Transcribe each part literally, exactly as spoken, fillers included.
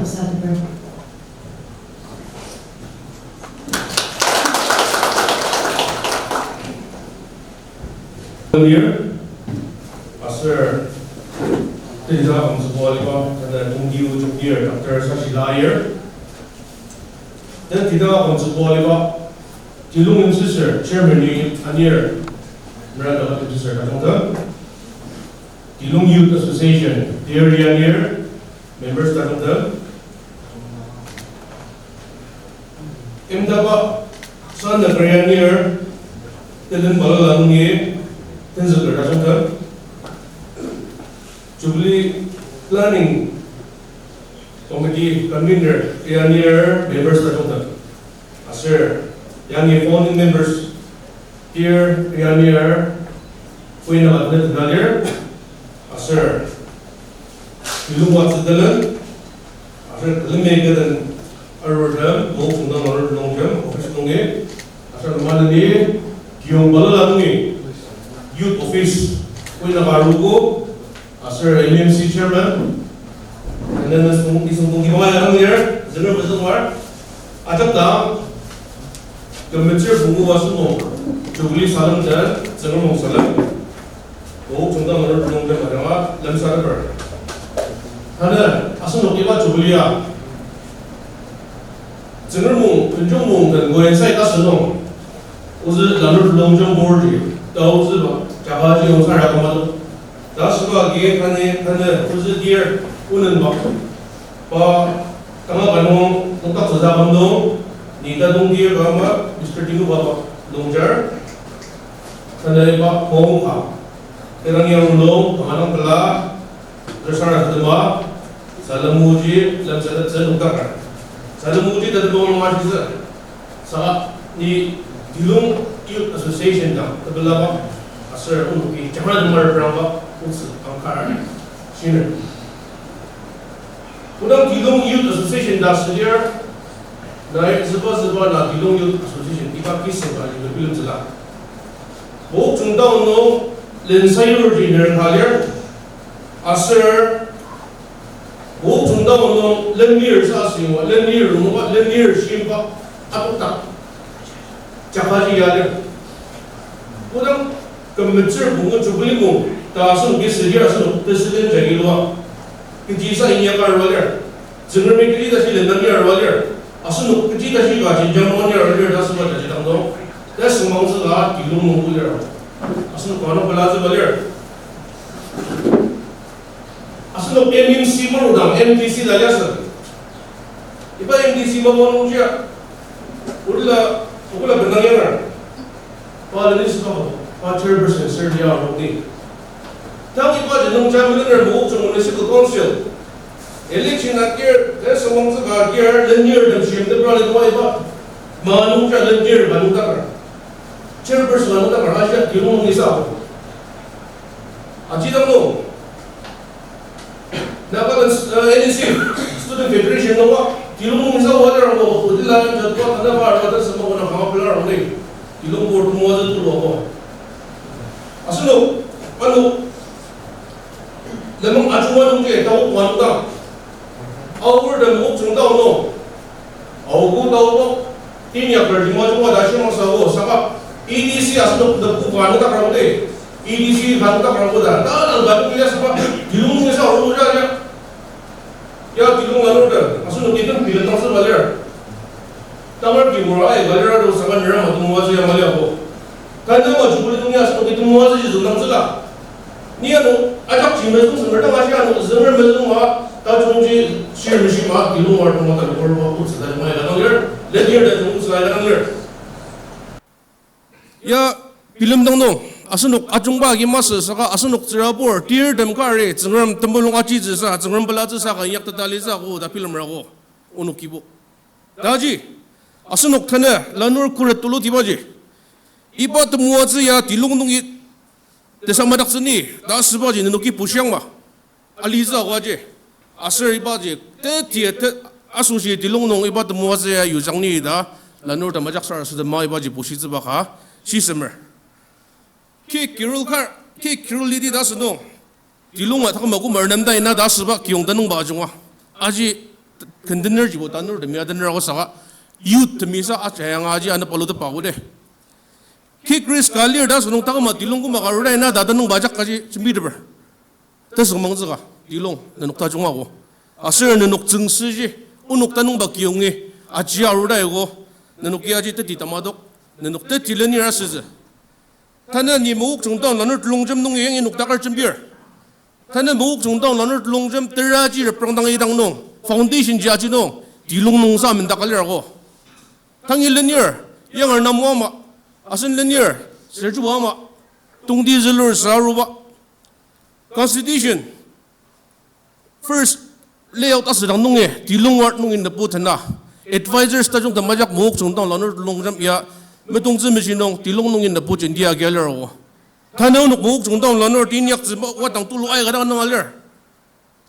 Sadeper. Year, aser, tejang amsübo aliba, tata tongdi ojok year, Doctor Sashila year. Then tejang amsübo aliba, Dilong Imsüsür, Chairman ni anir, Miranda Imsüsür tajungtem. Dilong Youth Association, Dear Yanir, members tajungtem. Imdaba, San Nagar Yanir, Telen Balala nungi, tenzüker tajungtem. Jubilee Planning Committee Convener Yanir, members tajungtem. Aser, yangi founding members, Dear Yanir, kuina atene tenalir, aser, Dilong Watsü Telen, aser, Telemekeden arurtem, Mokokchung dang arur nungtem, office nungi, aser, maneni, Kiyong Balala nungi, youth office, kuina arugo, aser M M C chairman, and then nisung, nisung tongtibang ya nang lir, Tsüngrem mezüngmar. Ajak dang, kümetsür pungu asenok, Jubilee salem den, Tsüngrem mung salem. O, tsüngda ngur nung den madanga, lemsa deper. Tanü, asenok iba Jubilee ya. Tsüngrem mung, Benjong mung den, go inside asenok. Ozü lanur longjang borji, ta ozü ba, jaka ji yong sara kama do. Ta süba agi kani, kani, ozü dir, unen ba. Ba, kanga kanung, noktak zaza kama do, ni ta dong dir kama, Mister Dinu ba ba, longjar. Kani ba, kong ka. Terang yang lo, kanga nang kala, Resara tetema, salemuji, lemsa tetsen noktakar. Salemuji tetema nung ajisü. Saka ni Dilong Youth Association dang tepelaba aser onoki jangra temar rangba otsü angkar shiner. Kodang Dilong Youth Association ta südir, nai züba züba na Dilong Youth Association iba kiseng ka iba bilemtsüla. Bo tsüngda ono len sayur ji ner ka lir, aser Bo tsüngda ono lenir sa asüngba, lenir rungba, lenir shimba, atokdak. Jakaji ya lir. Kodang kümetsür pungu Jubilee mung, ta asenok kisüdir asenok president jagi lua. Kechi sa inyaka arua lir. Tsüngremi kechi tashi lendang ya arua lir. Asenok kechi tashi ka jenjang nung ya arua lir ta asüba tashi dang do. Ta sengmangtsü ka Dilong nung lir. Asenok kano pelatsü ba lir. Asenok M M C marudang M D C ta liasü. Iba M D C mapa nungjia. Odila, odila benang yangar. Pa leni saka, pa chairperson ser lia rokni. Tang iba jenung jamilener Mokokchung Municipal Council. Election akir, eh, semang saka akir, lenir dem shim de brali twa iba. Ma nungjia lenir ma nungtakar. Chairperson ma nungtakar, asia Dilong nisa. Aji dang nung. Nagaland, uh, N S F, Student Federation nunga, Dilong nungsa wajar mo, udila jatwa tanda ba arata sama wana kama pela rong ne. Dilong board mo aja tu lo mo. Asenok, ano, lemang ajuwa nungji, tau kwan ta. Aor dan mo chung tau no. Aogo taogo, tin ya kerjima jungwa dashi mangsa go, saka E D C asenok da ku kanu tak rangde, E D C kanu tak rangko da, da nang kanu kya saka, Dilong nisa oro ja ya. Ya Dilong lanur da, asenok kitem bilen tangsa balir. Tamar ki mura ai balir ado saka nira matung wazi ya mali ako. Kanda ma jukuli nung ya asenok kitem wazi ji zunang zela. Ni ano, ajak ji mezüng zünger dang ashi ano, zünger mezüng ma, tajungji, shir mishi ma, Dilong war tong ma, tajung war ma, otsü tajung ma, ila dang lir, ledir tajung otsü ila dang lir. Ya, bilemdang nung, asenok ajungba agi masü saka, asenok tsürabur, tirtem kari, Tsüngrem temulung ajitsü sa, Tsüngrem pelatsü sa, ka inyak teta litsü ako, ta bilemrako, onok kibo. Taji, asenok tanü, lanur kuret tulu tibaji. Iba temoatsü ya, Dilong nungi, tesamadaktsüni, ta asübaji nenoki pushiangma. Alitsü awaji. Aser ibaji, te tie te, asoshi Dilong nung iba temoatsü ya yujangni ta, lanur tamajaksar asütema ibaji pushitsüba ka, shisemer. Ki Carol kar, ki Carol lidi ta asünung. Dilong a taküm akumar nemda ina ta asüba kiyong tanungba ajunga. Aji, kendenerjibo tanurtemi adener ako saka, youth temi sa ajayanga aji ano palutepa ako de. Kick race ka lir ta asünung taküma tilung küma ka arudai na ta tanüngba ajak kaji jembiteper. Tasüngmangtsüka, tilung, nenok tajung ako. Aser nenok tsüngsüji, onok tanüngba kiyongi, aji arudai ako, nenoki aji teti tamadok, nenok teti lenir asütsü. Tanü ni Mokokchung town lanur telongjem nungi yangi nokdaker jembir. Tanü Mokokchung town lanur telongjem teraji reprangdang idang nung, foundation ji aji nung, tilung nung sa mendaka lir ako. Tangi lenir, yangar namu ama, asen lenir, serjuba ama, tongti zülur sa aruba. Constitution, first layout asüdang nungi, tilung ward nungi nepu tena, advisors tajung temajak Mokokchung town lanur telongjem ya, metongtsü meshi nung, tilung nungi nepu jendia agi alir ako. Tanü onok Mokokchung town lanur teinyaktsü ma-, wadang tulu aika dang nung alir.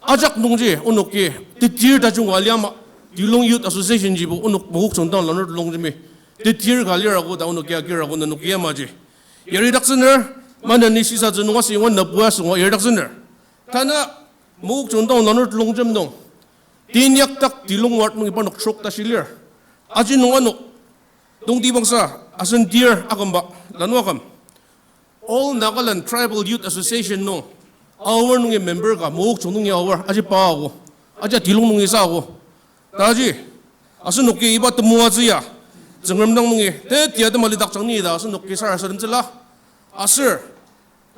Ajak nungji onoki tetir tajung ka liama, tilung Youth Association jibo onok Mokokchung town lanur telongjemi tetir ka lir ako ta onoki agir ako nenoki yamaji. Yaridaktsüner, maneni shisatsü nung asüngwa nepu asüngwa yaridaktsüner. Tanü Mokokchung town lanur telongjem nung, teinyakdak tilung ward nungi parnok trok tashi lir. Aji nung ano, tongtibangsa, asen dir akümba, lanu aküm. All Nagaland Tribal Youth Association nung, aor nungi member ka, Mokokchung nungi aor, aji pa ako, aji tilung nungi sa ako. Taji, asenoki iba temoatsü ya, Tsüngrem dang nungi, tetia tema lidakjang ni ta, asenoki sarasademtsüla. Aser,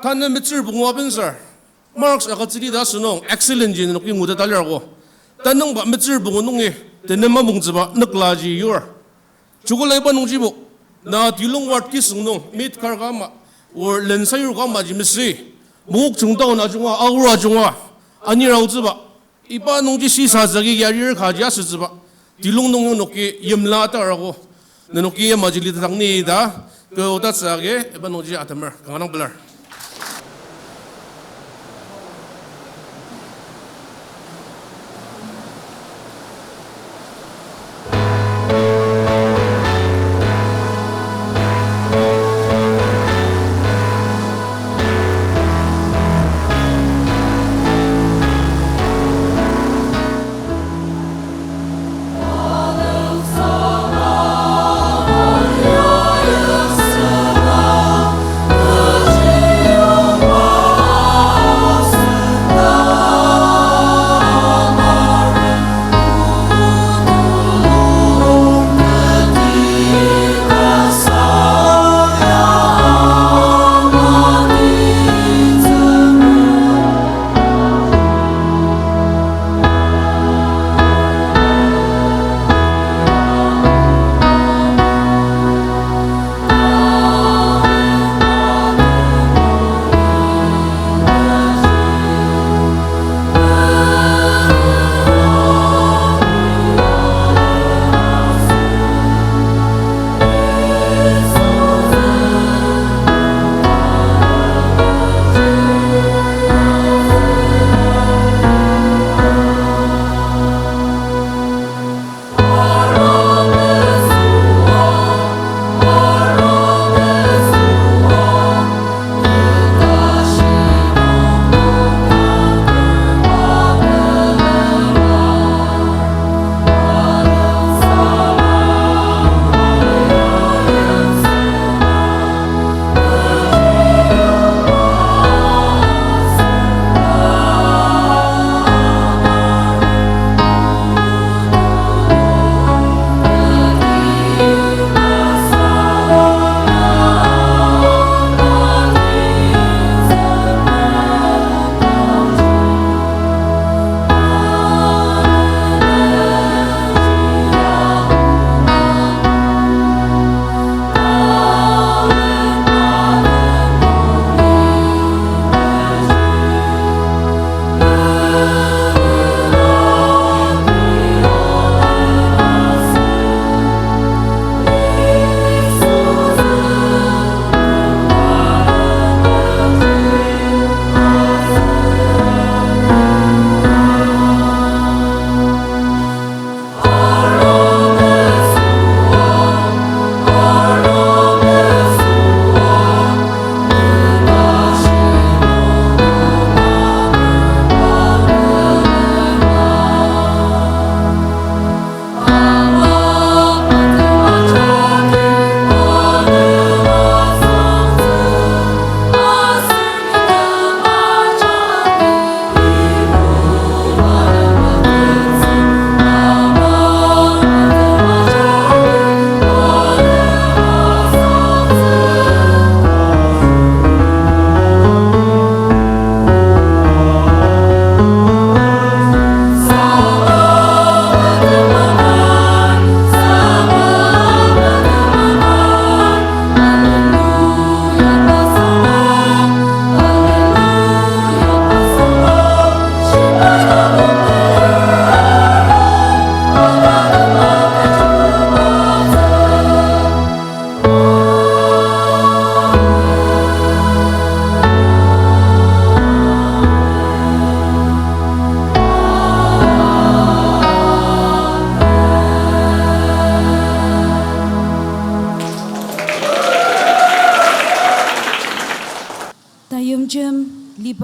tanü metsür pungu abenser, marks agütsüdi ta asünung, excellent ji nenoki nguteta lir ako. Tanüngba metsür pungu nungi, tenem mapungtsüba nüklaji yur. Chokolaiba nungjibo, na tilung ward kisüng nung, meet kar ka ama, or lensayur ka amaji mesü, Mokokchung town ajunga, aor ajunga, anir aotsüba, iba nungji shisatsü agi yarir kaji asütsüba, tilung nung onoki yimla atar ako, nenoki yamaji litetang ni ta, kü otatsü agi, iba nungji atemer, kanga dang pelar.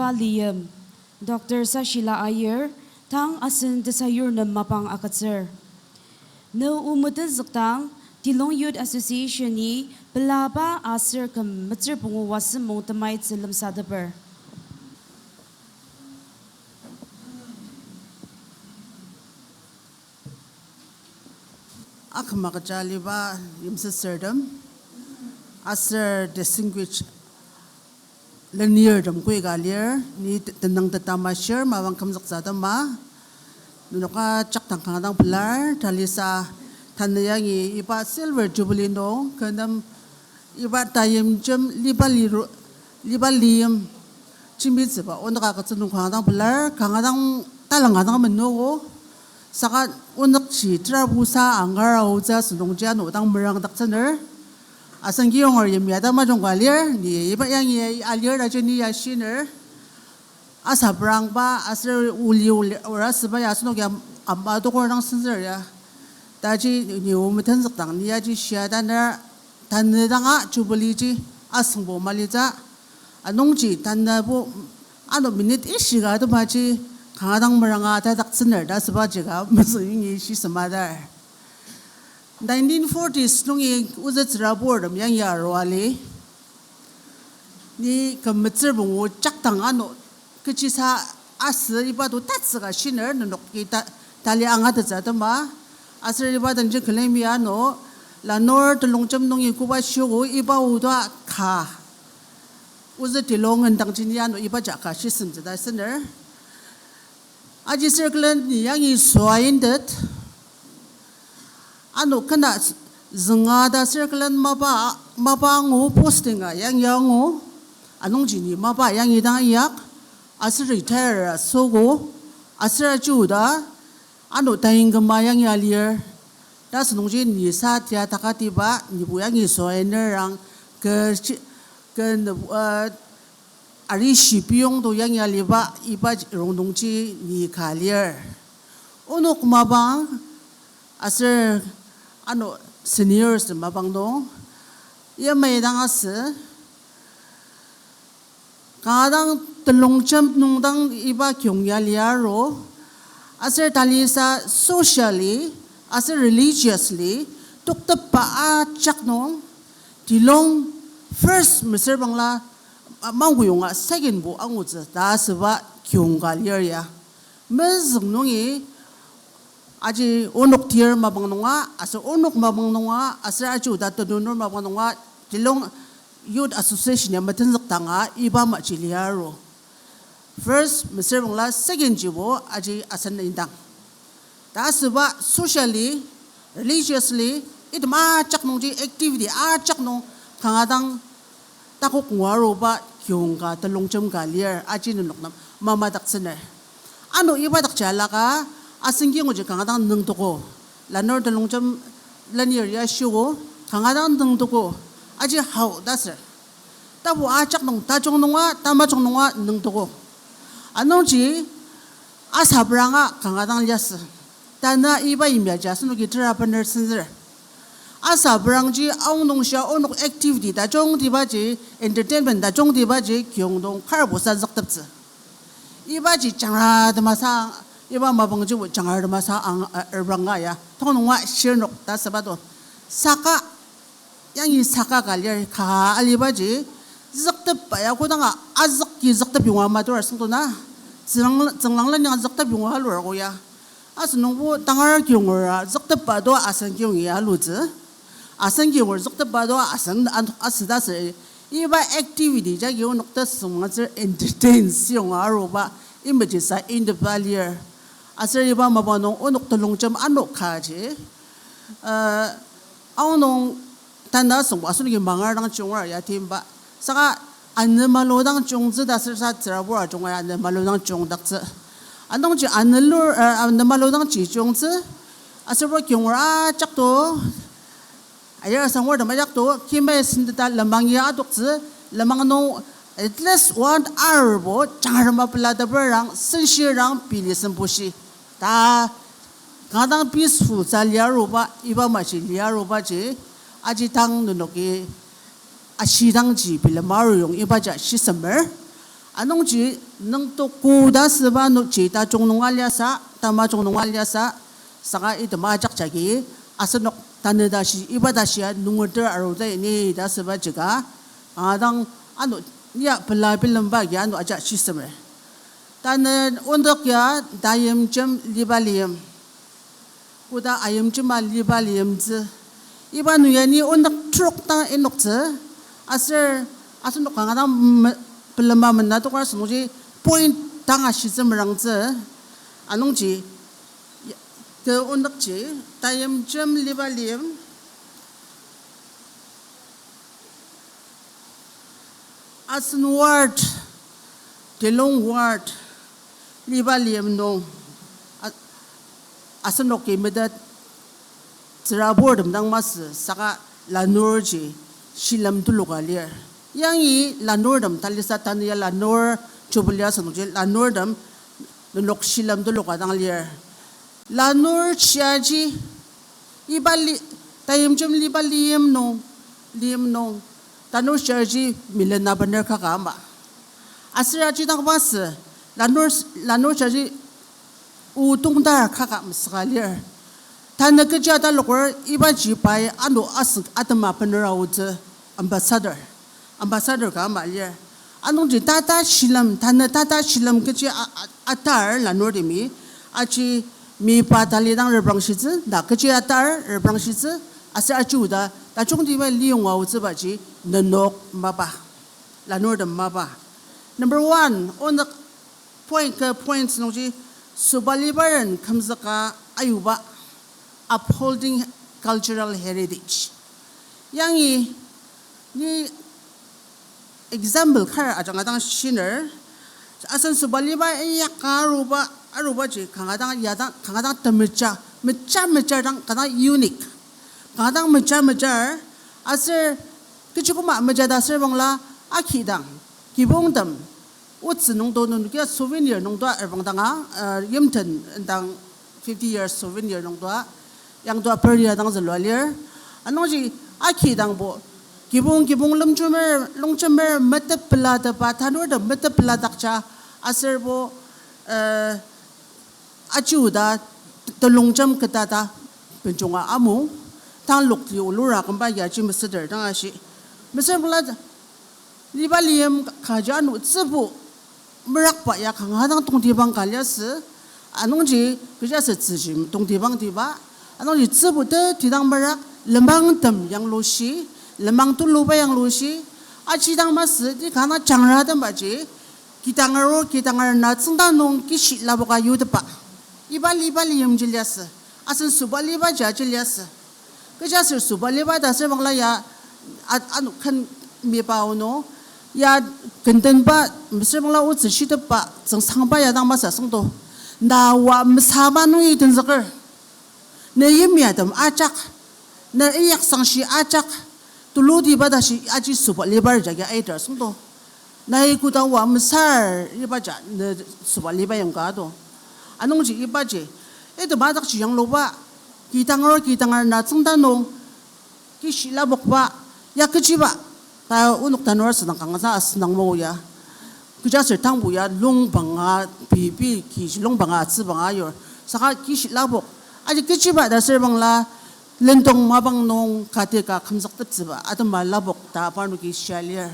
Aliyim, Doctor Sashila Aier, tang asen tesayur nem mapang agütsür. Ne o metenzükdang, Dilong Youth Association-i pelaba aser küm metsür pungu wasem mung temaitsü lemsateper. Aküm agüja aliba yimsüsürtem, aser distinguished lenirtem koi ka lir, ni te-, tenüng tetama shir, mapang kümzüktsü atema. Nenok ajak dang kanga dang pelar, talisa tanü yangi iba Silver Jubilee nung, kü nem iba tayimjem liba liru-, liba liyim jembitsüba onok agütsü nung kanga dang pelar, kanga dang talang kanga dang menogo. Saka onokji terabusa angar aotsü asünungji ano dang merangdaktsüner. Asen kiyonger yimya dang majung ka lir, ni iba yangi alir ta ji ni ya shiner. Asaprangba aser oli oli orasüba ya asenok ya ama dokor dang senzür ya. Taji ni o metenzükdang ni yaji shia tanü, tanü danga Jubilee ji asüngbo malitsü. Anungji tanübo ano minute ishika atemaji kanga dang meranga tataktsüner ta asübaji ka mesüng yangi shisemadar. Nineteen forties nungi ozü tsüraburtem yangi arua li. Ni küm metsür pungu jakdang ano kechisa asü iba to tatsüka shiner nenoki ta-, tali angatettsü atema. Aser iba denji külemi ano, lanur telongjem nungi koba shiogo iba oda ka. Ozü Dilong endangji ni ano iba jaka shisemtsü ta sener. Aji circle ni yangi soaindet. Ano kena zünga ta circle mapa, mapa angu posting-a yangi angu. Anungji ni mapa yangi dang inyak. Aser retire asogo. Aser aji oda. Ano taing küma yangi alir. Ta asünungji ni sa tia takatiba, nibo yangi soainer ang ke, ke, uh, arishi piyong to yangi aliba iba rongnungji ni ka lir. Onok mapang, aser ano seniors mapang nung, yamai dang asü, kanga dang telongjem nung dang iba kiyong ya liaro, aser talisa socially, aser religiously, toktepba ajak nung, Dilong first mesüra bangla, a, mangkuyonga second bo angutsü ta asüba kiyong ka lir ya. Mezüng nungi aji onok tir mapang nunga, aser onok mapang nunga, aser aji oda tenunur mapang nunga, Dilong Youth Association ya metenzükdanga iba maji liaro. First, mesüra bangla second jibo aji asen indang. Ta asüba socially, religiously, item ajak nungji activity ajak nung kanga dang takok ngua aruba kiyong ka telongjem ka lir aji nenok nem mamadaktsüner. Ano iba dakji alaka asen kinguji kanga dang nüngdoko. Lanur telongjem lenir ya shiogo kanga dang nüngdoko. Aji hao ta ser. Tapu ajak nung tajung nunga, tamajung nunga nüngdoko. Anungji, asapranga kanga dang liasü. Tanü iba yimyaji asenoki tera bener senzür. Asaprangji aonung shia onok activity tajungtibaji, entertainment tajungtibaji, kiyong nung karbo sa zükteptsü. Ibaji jangra temasa, iba mapangjibo jangra temasa ang, a, erbanga ya. Tongnunga shirnok ta sabato. Saka, yangi saka ka lir ka alibaji, züktepba ya kodanga azükji züktep yonga matur asüngdona. Tsülang, tsünglang lenyang züktep yonga alur ko ya. Asünungbo tangar kiyongera züktepba to asen kiyongi alutsü. Asen kiyonger züktepba to asen an-, asüdasü. Iba activity jagi onok tesüngmangtsür entertain siyonga aruba imaji sa indepba lir. Aser iba mapa nung onok telongjem ano kaji. Uh, aonung tanda asüngbo asenoki mangar dang jungar ya timba. Saka anü malu dang jungtsü ta aser sa tsürabur ajunga ya anü malu dang jungdaktsü. Anungji anü lur, uh, anü malu dangji jungtsü. Aserbo kiyonger ajak to. Ayar asangwartem ajak to, kimai sendeta lemang ya adoktsü, lemang nung at least one hour bo, jangrema pelateperang, senshirang, pili sembushi. Ta, kanga dang peaceful sa liaruba, iba maji liarubaji, aji tang nenoki, ashidangji bilema aruyong ibaji shisemer. Anungji nüngtoku ta süba nungji tajung nunga liasü, tamajung nunga liasü, saka item ajak jagi, asenok tanü tashi, iba tashi ya nungerter aru ta ini ta süba jika, adang ano ya pela bilemba ya ano ajak shisemer. Tanü ondak ya tayimjem liba liyim. Koda ayimjema liba liyimtsü. Iba nung ya ni ondak trok dang inoktsü. Aser asenok kanga dang me-, pelema mena tokar asünungji point dang ashitsü merangtsü. Anungji, ya, ke ondakji, tayimjem liba liyim. Asen ward, Dilong ward, liba liyim nung, a-, asenoki metet tsüraburtem dang masü saka lanurji shilem tuluka lir. Yangi lanurtem talisa tanü ya lanur jubilee asünungji lanurtem nenok shilem tuluka dang lir. Lanur shiaji, iba li-, tayimjem liba liyim nung, liyim nung, tanur shiaji milena bener kaka ama. Aser aji dang masü, lanur, lanur shiaji o tongtar kaka mesüka lir. Tanü kechi ataloker ibaji pai ano asüng atema bener aotsü ambassador. Ambassador ka ama lir. Anungji tata shilem, tanü tata shilem kechi a-, a-, atar lanurtemi, aji mipa tali dang reprangshitsü, na kechi atar reprangshitsü, aser aji oda, tajungtiba liyonga aotsübaji, nenok mapa, lanurtem mapa. Number one, onük point ke points nungji, sobaliba ren kümzüka ayuba, upholding cultural heritage. Yangi, ni example kar ajanga dang shiner, asen sobaliba inyaka aruba, arubaji kanga dang ya dang, kanga dang temeja, meja meja dang kanga unique. Kanga dang meja mejar, aser kechi koma meja ta aser bangla akidang, kibongtem, otsü nungdo nungdo kia souvenir nungdo erbang danga, uh, yimten dang fifty years souvenir nungdo, yangdo peria dang zülua lir. Anungji akidangbo, kibong kibong longjemer, longjemer metepela teba, tanur tem metepela dakja, aserbo, uh, aji oda telongjem ketata benjunga amu, tang lokti olura kümba yaji mesüter dang ashi. Mesüra bangla, liba liyim kaji ano tsübu merakba ya kanga dang tongtibang ka liasü, anungji kecha sü tsüji tongtibang tiba, anungji tsübu te tidang merak, lenmang tem yanglushi, lenmang tuluba yanglushi, aji dang masü, ti kanga jangra tembaji, kidanger o, kidanger na tsüngda nung kishi lapoka yuteba. Iba liba liyimji liasü. Asen sobaliba ja ji liasü. Kecha sür sobaliba ta sür bangla ya, a-, ano ken miba ono. Ya kendenba, mesür bangla otsü shiteba, tsüngsangba ya dang masü asüngdo. Na wa mesaba nungi tenzüker. Ne yimya tem ajak. Ne inyak sangshi ajak. Tulutiba tashi aji sobaliba jagi aiter asüngdo. Nai kodang wa mesar ibaja ne sobaliba yangka do. Anungji ibaji, item adakji yangluba, kidanger kidanger na tsüngda nung, kishi lapokba, ya kechiba, ta onok tanur asüdang kangasa asüdang mo ya. Kecha sür tangbo ya longbanga, pei pei ki longbanga, atsübanga yur. Saka kishi lapok. Aji kechiba ta sür bangla, lendong mapang nung kati ka kümzükteptsüba, atema lapok ta parnoki shia lir.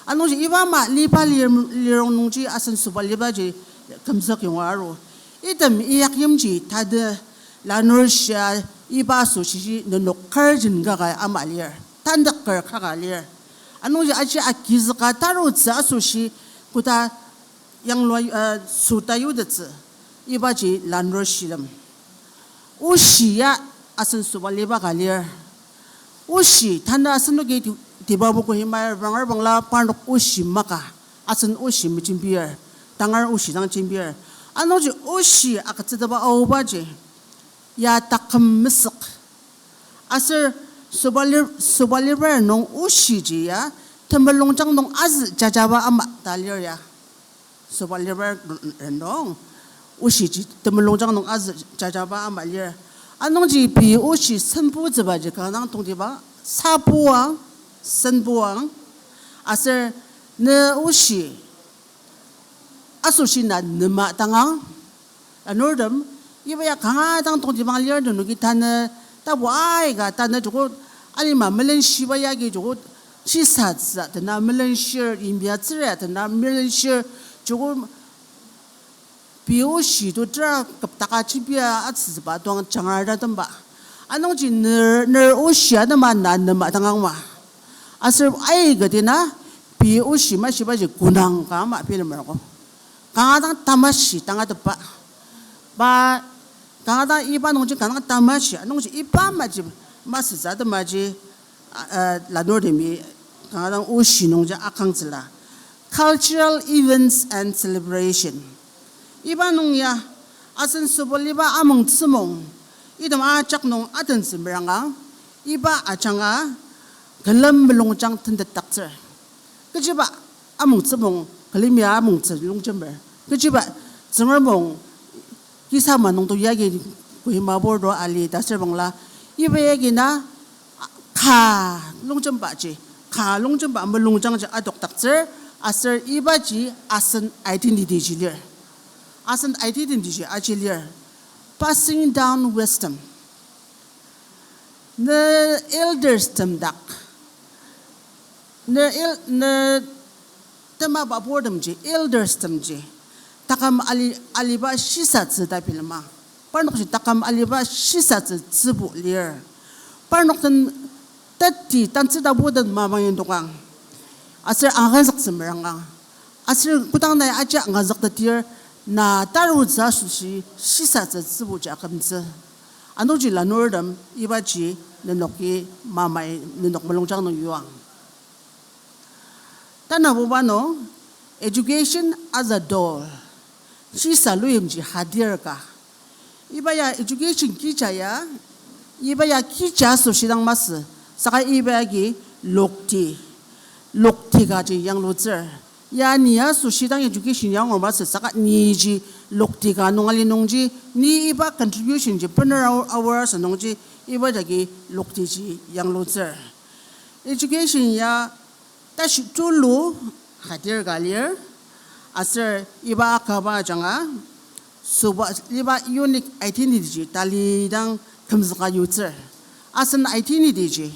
Anungji iba ama liba lir-, lirong nungji asen sobalibaji kümzük yonga aru. Item inyak yimji tade lanur shia iba asoshi ji nenok karjin kakai ama lir. Tandak kar kaka lir. Anungji aji agizüka tarutsü asoshi koda yanglua, uh, süta yutettsü. Ibaji lanur shilem. Oshi ya asen sobaliba ka lir. Oshi, tanü asenoki ti-, tiba buku himai ranger bangla parnok oshi maka, asen oshi mejembir, tangar oshi dang jembir. Anungji oshi agütsüteba aobaji, ya taküm mesük. Aser sobali-, sobaliba nung oshiji ya, temulungjang nung azü jajaba ama ta lir ya. Sobaliba ren nung, oshiji temulungjang nung azü jajaba ama lir. Anungji pei oshi senbutsübaji kanga dang tongtibang, sabuang, senbuang, aser ne oshi, Asoshi na nema tangang, lanurtem, iba ya kanga dang tongtibang lir nenoki tanü, tapu aika tanü joko alima melenshiba yagi joko shisatsü tena melenshir, yimya tsüra tena melenshir, joko pei oshi to tera keptaka chibia atsütsüba tuang jangar ta temba. Anungji ner, ner oshi atema na nema tangang ma. Aser aika dina pei oshi mashibaji kunang ka ama bilemerko. Kanga dang tamashi tangatetba. Pa, kanga dang iba nungji kanga dang tamashi, anungji iba maji masütsü atemaji, uh, lanurtemi kanga dang oshi nungji akangtsüla. Cultural events and celebration. Iba nung ya, asen sübaliba amongtsümong, item ajak nung atentsü meranga, iba ajanga külem mulungjang tentetdaktsür. Kechiba amongtsümong, külemi amongtsü longjemer. Kechiba Tsüngrem mong kisama nungto yagi Kohima bordo ali ta asür bangla, iba yagi na ka longjembaji, ka longjemba mulungjangji adokdaktsür, aser ibaji asen identity ji lir. Asen identity ji aji lir. Passing down wisdom. Ne elders tem dak, ne el-, ne temaba bortemji, elders temji taküm ali-, aliba shisatsü ta bilema. Parnokji taküm aliba shisatsü tsübu lir. Parnok den teti tantsü tabu den mamang indokang. Aser angazüktsü merangang. Aser kodang nai aji angazüktetir, na tarutsü asoshi shisatsü tsübuji akümtsü. Anungji lanurtem ibaji nenoki mamai nenok mulungjang nung yuang. Tanabuba nung, education as a tool. Shisa luyimji hadir ka. Iba ya education kija ya, iba ya kija asoshi dang masü, saka iba agi lokti, lokti kaji yanglutsür. Ya ni asoshi dang education ya angur masü, saka niji lokti ka nung ali nungji, ni iba contribution ji bener au-, aor asü nungji, iba jagi lokti ji yanglutsür. Education ya tashi tulu hadir ka lir, aser iba akaba ajanga, süba, iba unique identity ji talidang kümzüka yutsür. Asen identity ji,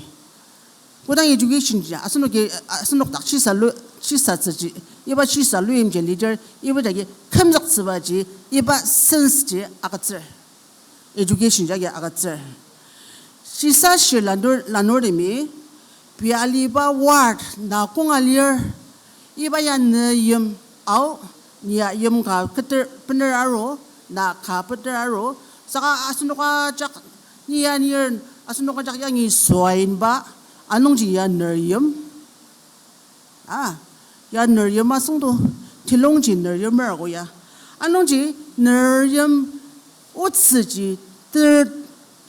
kodang education ji, asenoki, asenok dak shisa lu-, shisatsü ji, iba shisa luyim ji leader, iba jagi kümzüktsüba ji, iba sense ji agütsür. Education jagi agütsür. Shisa shir lanur, lanurtemi, pei aliba ward na kong alir, iba ya ne yim, ao, ni ya yim ka keter bener aru, na ka bener aru, saka asenok ajak, ni ya nir, asenok ajak yangi soa inba, anungji ya ner yim. Ah, ya ner yim asüngdo, tilongji ner yimer ako ya. Anungji ner yim otsüji ter-,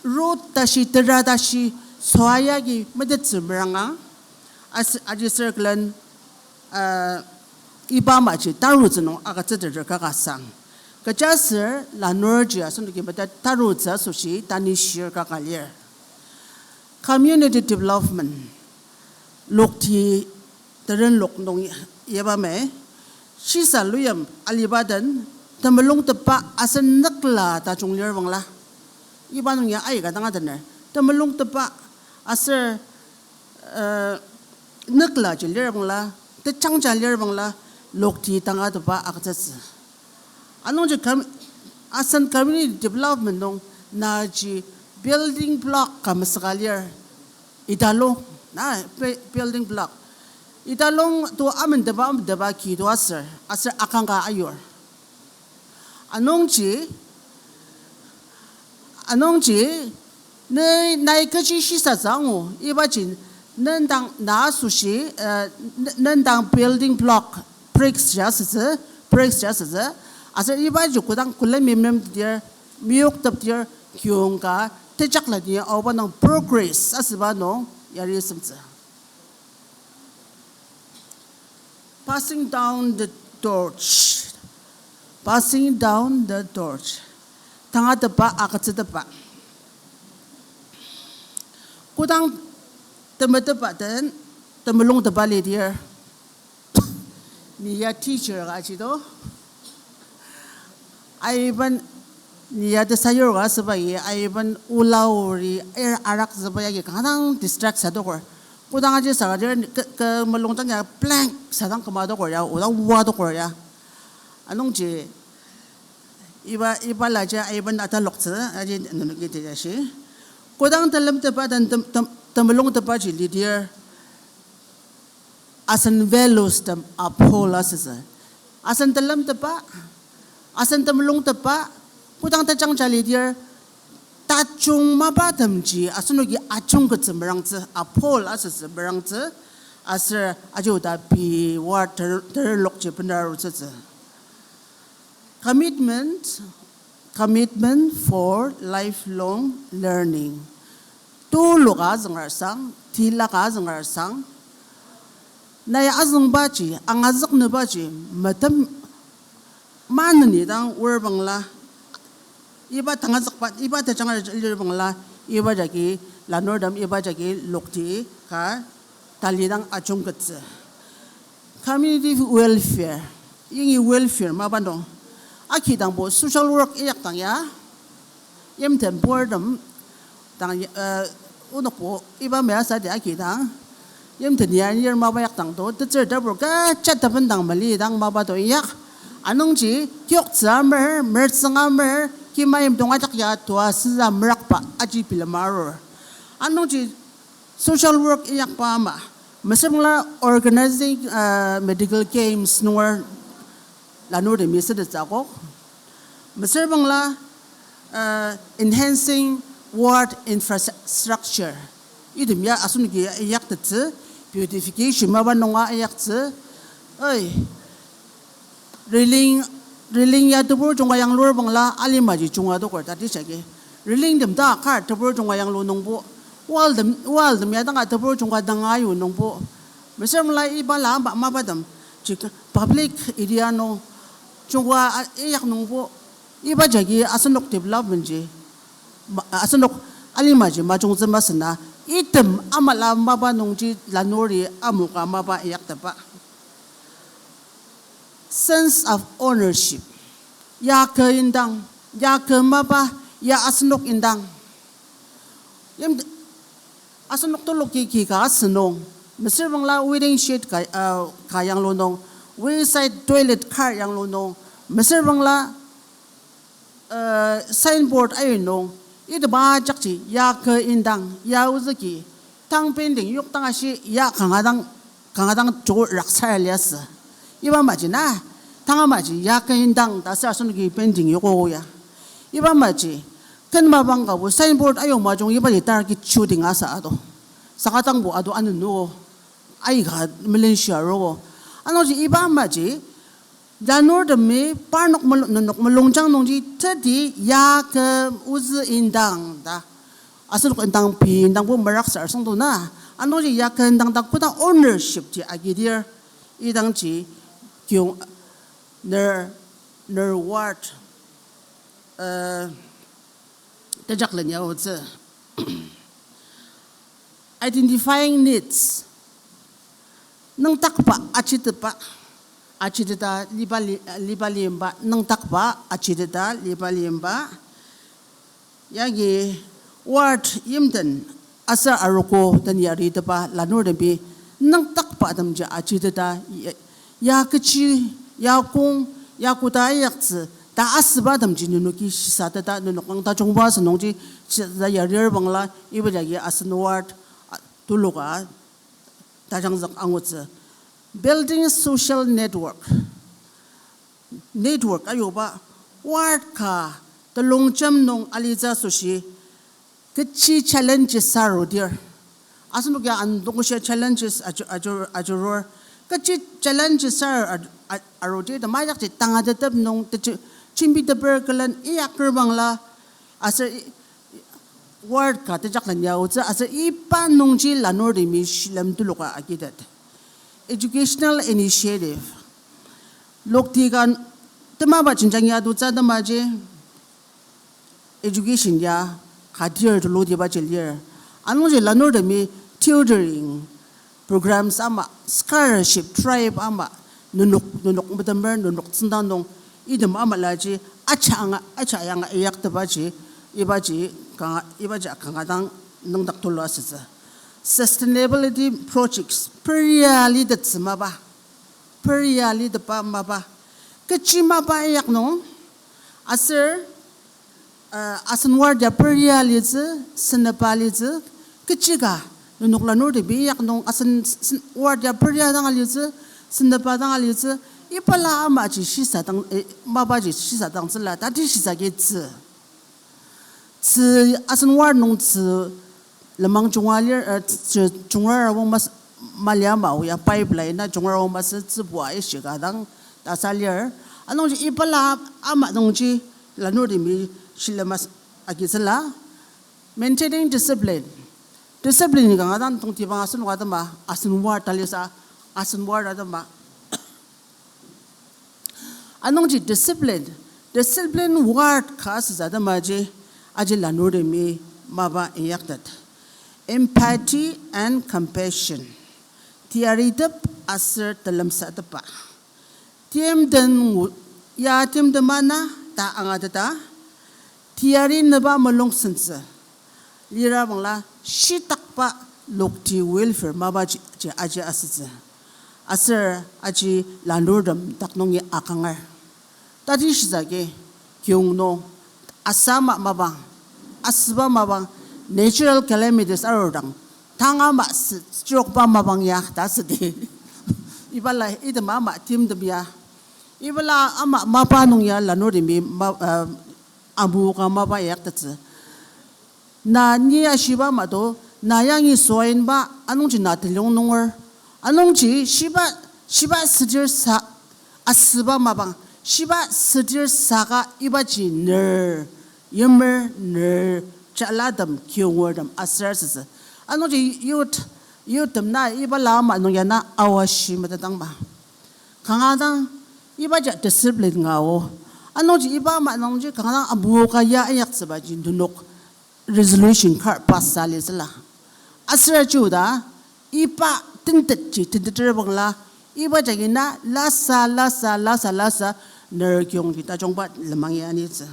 ro tashi, tera tashi, soa yagi metettsü meranga, as-, aji circle-en, uh, iba maji tarutsü nung agütsüteter kaka sang. Kechiaser lanurji asenoki meta tarutsü asoshi tanishir kaka lir. Community development, lokti teren lok nung yaba mei, shisa luyim aliba den, temulung tepa aser nükla tajung lir bangla. Iba nung ya aika dang adener, temulung tepa aser, eh, nükla ji lir bangla, techangja lir bangla, lokti tangatetba agütsütsü. Anungji com-, asen community development nung naji building block ka mesüka lir. Italung, na, bu-, building block. Italung to amendeba, amendeba ki to aser, aser akangka ayur. Anungji, anungji, ne, nai kechi shisatsü angu, ibaji, nendang na asoshi, eh, ne-, nendang building block, bricks ji asütsü, bricks ji asütsü, aser ibaji kodang külemi memeteter, meyokteter, kiyong ka, tejakleni aoba nung progress asüba nung yari semtsü. Passing down the torch. Passing down the torch. Tangatetba agütsütetba. Kodang temetetba den, temulung tepa lidir. Ni ya teacher ka ji to. Aiben, ni ya tesayur ka asüba ya, aiben ola ori, air arak züba yagi kanga dang distract sa adoker. Kodang aji saka dir ke, ke mulung dang ya blank sa dang küma adoker ya, oda oa adoker ya. Anungji, iba, iba laji aiben ataloktsü, aji nenoki teja shi. Kodang telemtepa den tem, tem, temulung tepa ji lidir, asen values tem uphold asütsü. Asen telemtepa, asen temulung tepa, kodang tajangja lidir, tajung mapa temji asenoki ajungkettsü merangtsü, uphold asütsü merangtsü, aser aji oda pei ward ter, terlokji bener arutsütsü. Commitment, commitment for lifelong learning. Tuluka azünger sang, tilaka azünger sang. Nai azüngbaji, angazüknübaji, metem maneni dang orbangla, iba tangazükba, iba tejanger lirbangla, iba jagi lanurtem, iba jagi lokti ka talidang ajungkettsü. Community welfare, yangi welfare mapa nung. Akidangbo social work inyakdang ya, yimten purtem, dang, eh, onokbo iba meyasadi akidang, yimten ya nir mapa inyakdang to, tetsür tebur kecha tebendang mali dang mapa to inyak. Anungji, kiyoktsü amer, mertsüng amer, kima yimdong ajak ya tua süza merakba aji bilema arur. Anungji, social work inyakba ama, mesüra bangla organizing, uh, medical camps nunger lanurtemi sütettsü akok. Mesüra bangla, uh, enhancing ward infrastructure. Item ya asenoki inyaktettsü, beautification mapa nunga inyaktsü. Oi, railing, railing ya tebur junga yanglur bangla alimaji junga adoker tati shagi. Railing tem ta kar tebur junga yanglu nungbo. Wall tem, wall tem ya danga tebur junga danga ayu nungbo. Mesüra bangla iba la ama mapatem ji public area nung junga a, iyak nungbo. Iba jagi asenok development ji, ma, asenok alimaji majungtsü masü na, item ama la mapa nungji lanuri amoka mapa inyaktepa. Sense of ownership. Ya kü indang, ya kü mapa, ya asenok indang. Yim, asenok tuluki ki ka asünung. Mesüra bangla wedding shed ka, uh, ka yanglu nung. Wayside toilet kar yanglu nung. Mesüra bangla, uh, signboard ayu nung. Item ajakji ya kü indang, ya ozüki. Tang painting yok dang ashi ya kanga dang kanga dang joko raksar liasü. Iba maji na, tanga maji ya kü indang ta sür asenoki painting yoko ya. Iba maji, ken mapang kabo signboard ayu majung ibaji target shooting asa ado. Saka dangbo ado anenu, aika melenshia ro. Anungji iba maji, lanurtemi parnok mel-, nenok melungjang nungji teti ya kü ozü indang ta. Asenok indang pei indangbo meraksar süngdo na. Anungji ya kü indang ta koda ownership ji agidir. Idangji kiong ner, ner ward, uh, tejaklen ya otsü. Identifying needs. Nüngdakba achiteba, achiteta liba li-, liba limba, nüngdakba achiteta liba limba. Yagi ward yimten aser arogo den yaritepa lanurtemi nüngdakba temji achiteta ya, ya kechi, ya kong, ya koda ayaktsü, ta asüba temji nenoki shisateta nenok ang tajungba asünungji shisateta yarir bangla iba jagi asen ward, a, tuluka tajangzük angutsü. Building social network. Network ayuba ward ka telongjem nung alitsü asoshi kechi challenges arudir. Asenok ya an dongshia challenges aju-, aju-, ajurur. Kechi challenges ar-, a-, arudir ta majakji tangatetep nung teji jembiteper külen iyaker bangla aser i-, ward ka tejaklen ya otsü aser iba nungji lanurtemi shilem tuluka agitet. Educational initiative. Lokti ka temaba jenjang ya adotsü temaji education ya kadir tulutiba ji lir. Anungji lanurtemi tutoring programs ama, scholarship drive ama, nenok, nenok metemer, nenok tsüngda nung, item ama laji Acha anga, acha yanga inyaktepaji, ibaji kanga, ibaji kanga dang nüngdak tulu asütsü. Sustainability projects, peria litettsü mapa. Peria litepa mapa. Kechi mapa inyak nung, aser, uh, asen ward ya peria litsü, senepa litsü, kechi ka, nenok lanurtemi inyak nung, asen, sen-, ward ya peria dang alitsü, senepa dang alitsü, ibala amaji shisadang, eh, mapaji shisadangtsüla, tati shisa kitsü. Tzü asen ward nung tzü lenmang junga lir, eh, tzü junga rawang mas-, mali ama o ya pipeline na junga rawang masü tzü bua ishika dang ta sa lir. Anungji ibala ama nungji lanurtemi shilem as-, agitsüla. Maintaining discipline. Discipline kanga dang tongtibang asen ward atema, asen ward talisa, asen ward atema. Anungji discipline, discipline ward ka asütsü atemaji, aji lanurtemi mapa inyaktet. Empathy and compassion. Tiaritep aser telemsatepba. Timtem ngu-, ya timtem ana ta angateta, tiari neba mulung sentsü. Lira bangla shitakba lokti welfare mapaji, ji aji asütsü. Aser aji lanurtem dak nungi akangar. Tati shitsüki, kiong nung, asama mapang, asüba mapang, natural calamities arudang, tanga ma sü-, sürokba mapang ya, ta südi. Ibala, item ama timtem ya. Ibala ama mapa nung ya lanurtemi ma-, uh, amu ka mapa inyaktettsü. Na ni ashiba mato, na yangi soinba, anungji na telung nunger. Anungji shiba, shiba südir sa, asüba mapang, shiba südir saka ibaji ner, yimer ner, jalatem, kiyongertem, aser asütsü. Anungji youth, youthtem na ibala ama nung ya na awashi metetangba. Kanga dang ibaji discipline ngao. Anungji iba ama nungji kanga dang amoka ya inyaktsübaji nenok resolution kar pass sa litsüla. Aser ajuda, iba tentetji, tenteter bangla, iba jagi na lasa, lasa, lasa, lasa, ner kiyongji tajungba lenmang ya anitsü.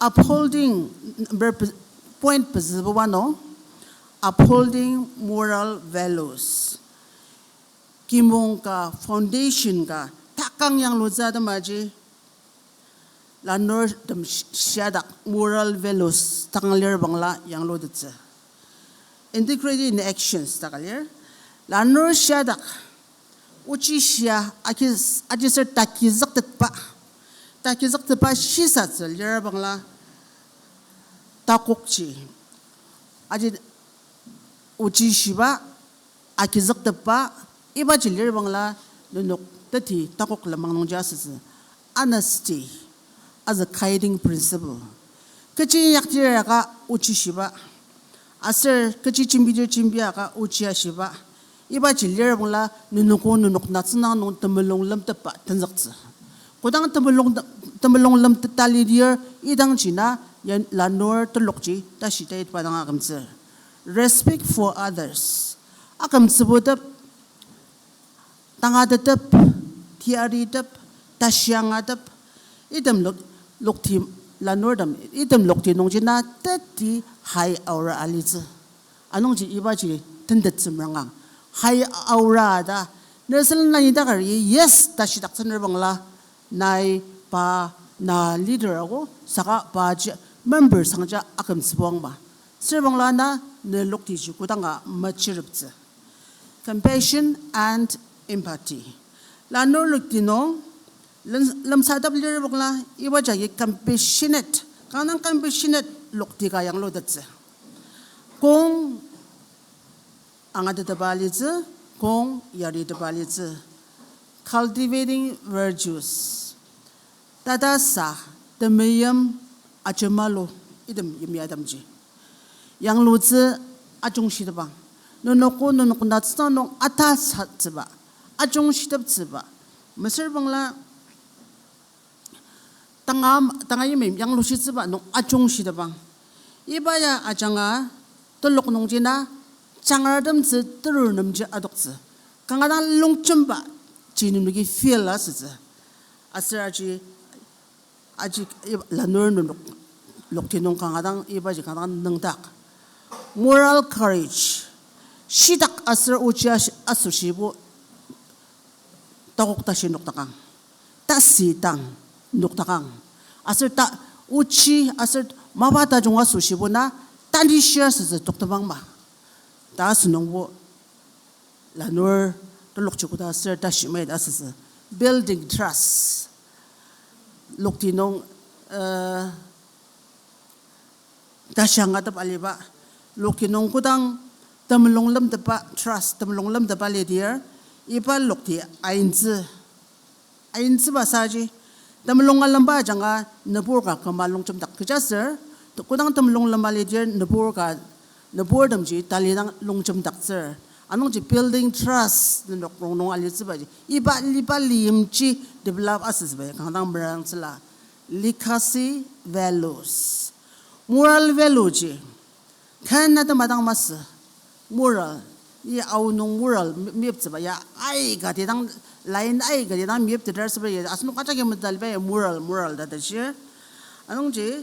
Upholding, number pe-, point pezübuba nung, upholding moral values. Kimong ka, foundation ka, takang yanglutsü atemaji, lanurtem sh-, shiadak moral values takang lir bangla yanglutettsü. Integrity in actions taka lir. Lanur shiadak, ochi shia, akis-, ajiser takizüktetba. Takizüktetba shisatsü lir bangla takokji. Aji ochi shiba, akizüktetba, ibaji lir bangla nenok teti takok lenmang nungji asütsü. Honesty as a guiding principle. Kechi inyaktir aka ochi shiba. Aser kechi jembidir jembi aka ochi ashiba. Ibaji lir bangla nenok o nenok natsüngdang nung temulung lemtepba tenzüktsü. Kodang temulung, temulung lemteta lidir idangji na ya lanur telokji tashi taitba dang akümtsü. Respect for others. Akümtsübutep, tangatetep, tiaritep, tashiangatep, item lok-, lokti lanurtem, item lokti nungji na teti high aura alitsü. Anungji ibaji tentettsü merangang. High aura ta, nesel nai takar yes ta shidaktsü ner bangla, nai, pa, na leader ako, saka paji member sangja akümtsübuangba. Ser bangla na ne loktiji kodanga mechireptsü. Compassion and empathy. Lanur lokti nung, lem-, lemsatep lir bangla, iba jagi compassionate, kanga dang compassionate lokti ka yanglutettsü. Kong angatetepa alitsü, kong yaritepa alitsü. Cultivating virtues. Tata sa, temeim, ajemalu, item yimya temji. Yanglutsü ajungshitepang. Nenok o nenok natsüngdang nung atasatsüba, ajungshiteptsüba. Mesüra bangla tanga, tanga yimya yanglushitsüba nung ajungshitepang. Iba ya ajanga telok nungji na jangratemtsü terur nemji adoktsü. Kanga dang longjemba ji nenoki feel asütsü. Aser aji Aji, i-, lanur nenok lokti nung kanga dang, ibaji kanga dang nüngdak. Moral courage. Shitak aser ochi ash-, asoshibo takok tashi noktakang. Tasüdang noktakang. Aser ta ochi aser mapa tajung asoshibo na tanishir asütsü toktemang ma. Ta asünungbo lanur telokji koda aser tashi mai ta asütsü. Building trust. Lokti nung, uh, tashi angatep aliba, lokti nung kodang temulung lemtepa, trust, temulung lemtepa lidir, iba lokti aintsü, aintsüba saji, temulung alemba ajanga nübur ka küma longjemdak kechiaser, kodang temulung lema lidir nübur ka, nüburtemji talidang longjemdaktsür. Anungji building trust nenok rongnung alitsübaji, iba liba liyimji develop asütsübaji kanga dang merangtsüla. Legacy values. Moral value ji ken atema dang masü. Moral, i aonung moral me-, meyiptsüba ya aika tidang, line aika tidang meyipteter asüba ya asenok ajaki metaliba ya moral, moral ta tashi. Anungji,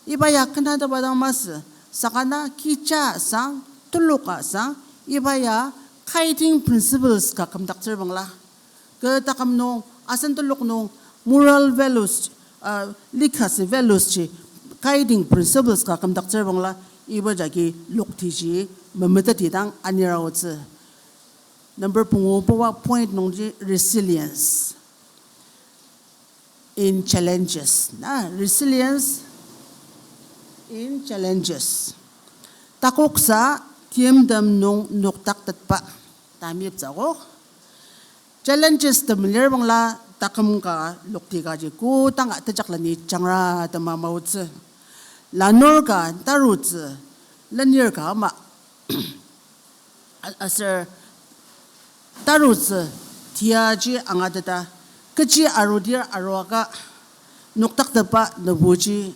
iba ya ken atema dang masü. Saka na kecha sang, teloka sang, iba ya guiding principles ka kümdaktsür bangla. Kü taküm nung, asen telok nung, moral values, uh, legacy values ji, guiding principles ka kümdaktsür bangla, iba jagi lokti ji memeteti dang anir aotsü. Number pungu puwa point nungji resilience in challenges. Na, resilience in challenges. Takoksa timtem nung noktaktetba ta meyiptsü akok. Challenges tem lir bangla taküm ka lokti kaji kodanga tejakleni jangra tema maotsü. Lanur ka tarutsü, lenir ka ama. A-, aser tarutsü tiaji angateta, kechi arudir aruaka noktaktetba nübuji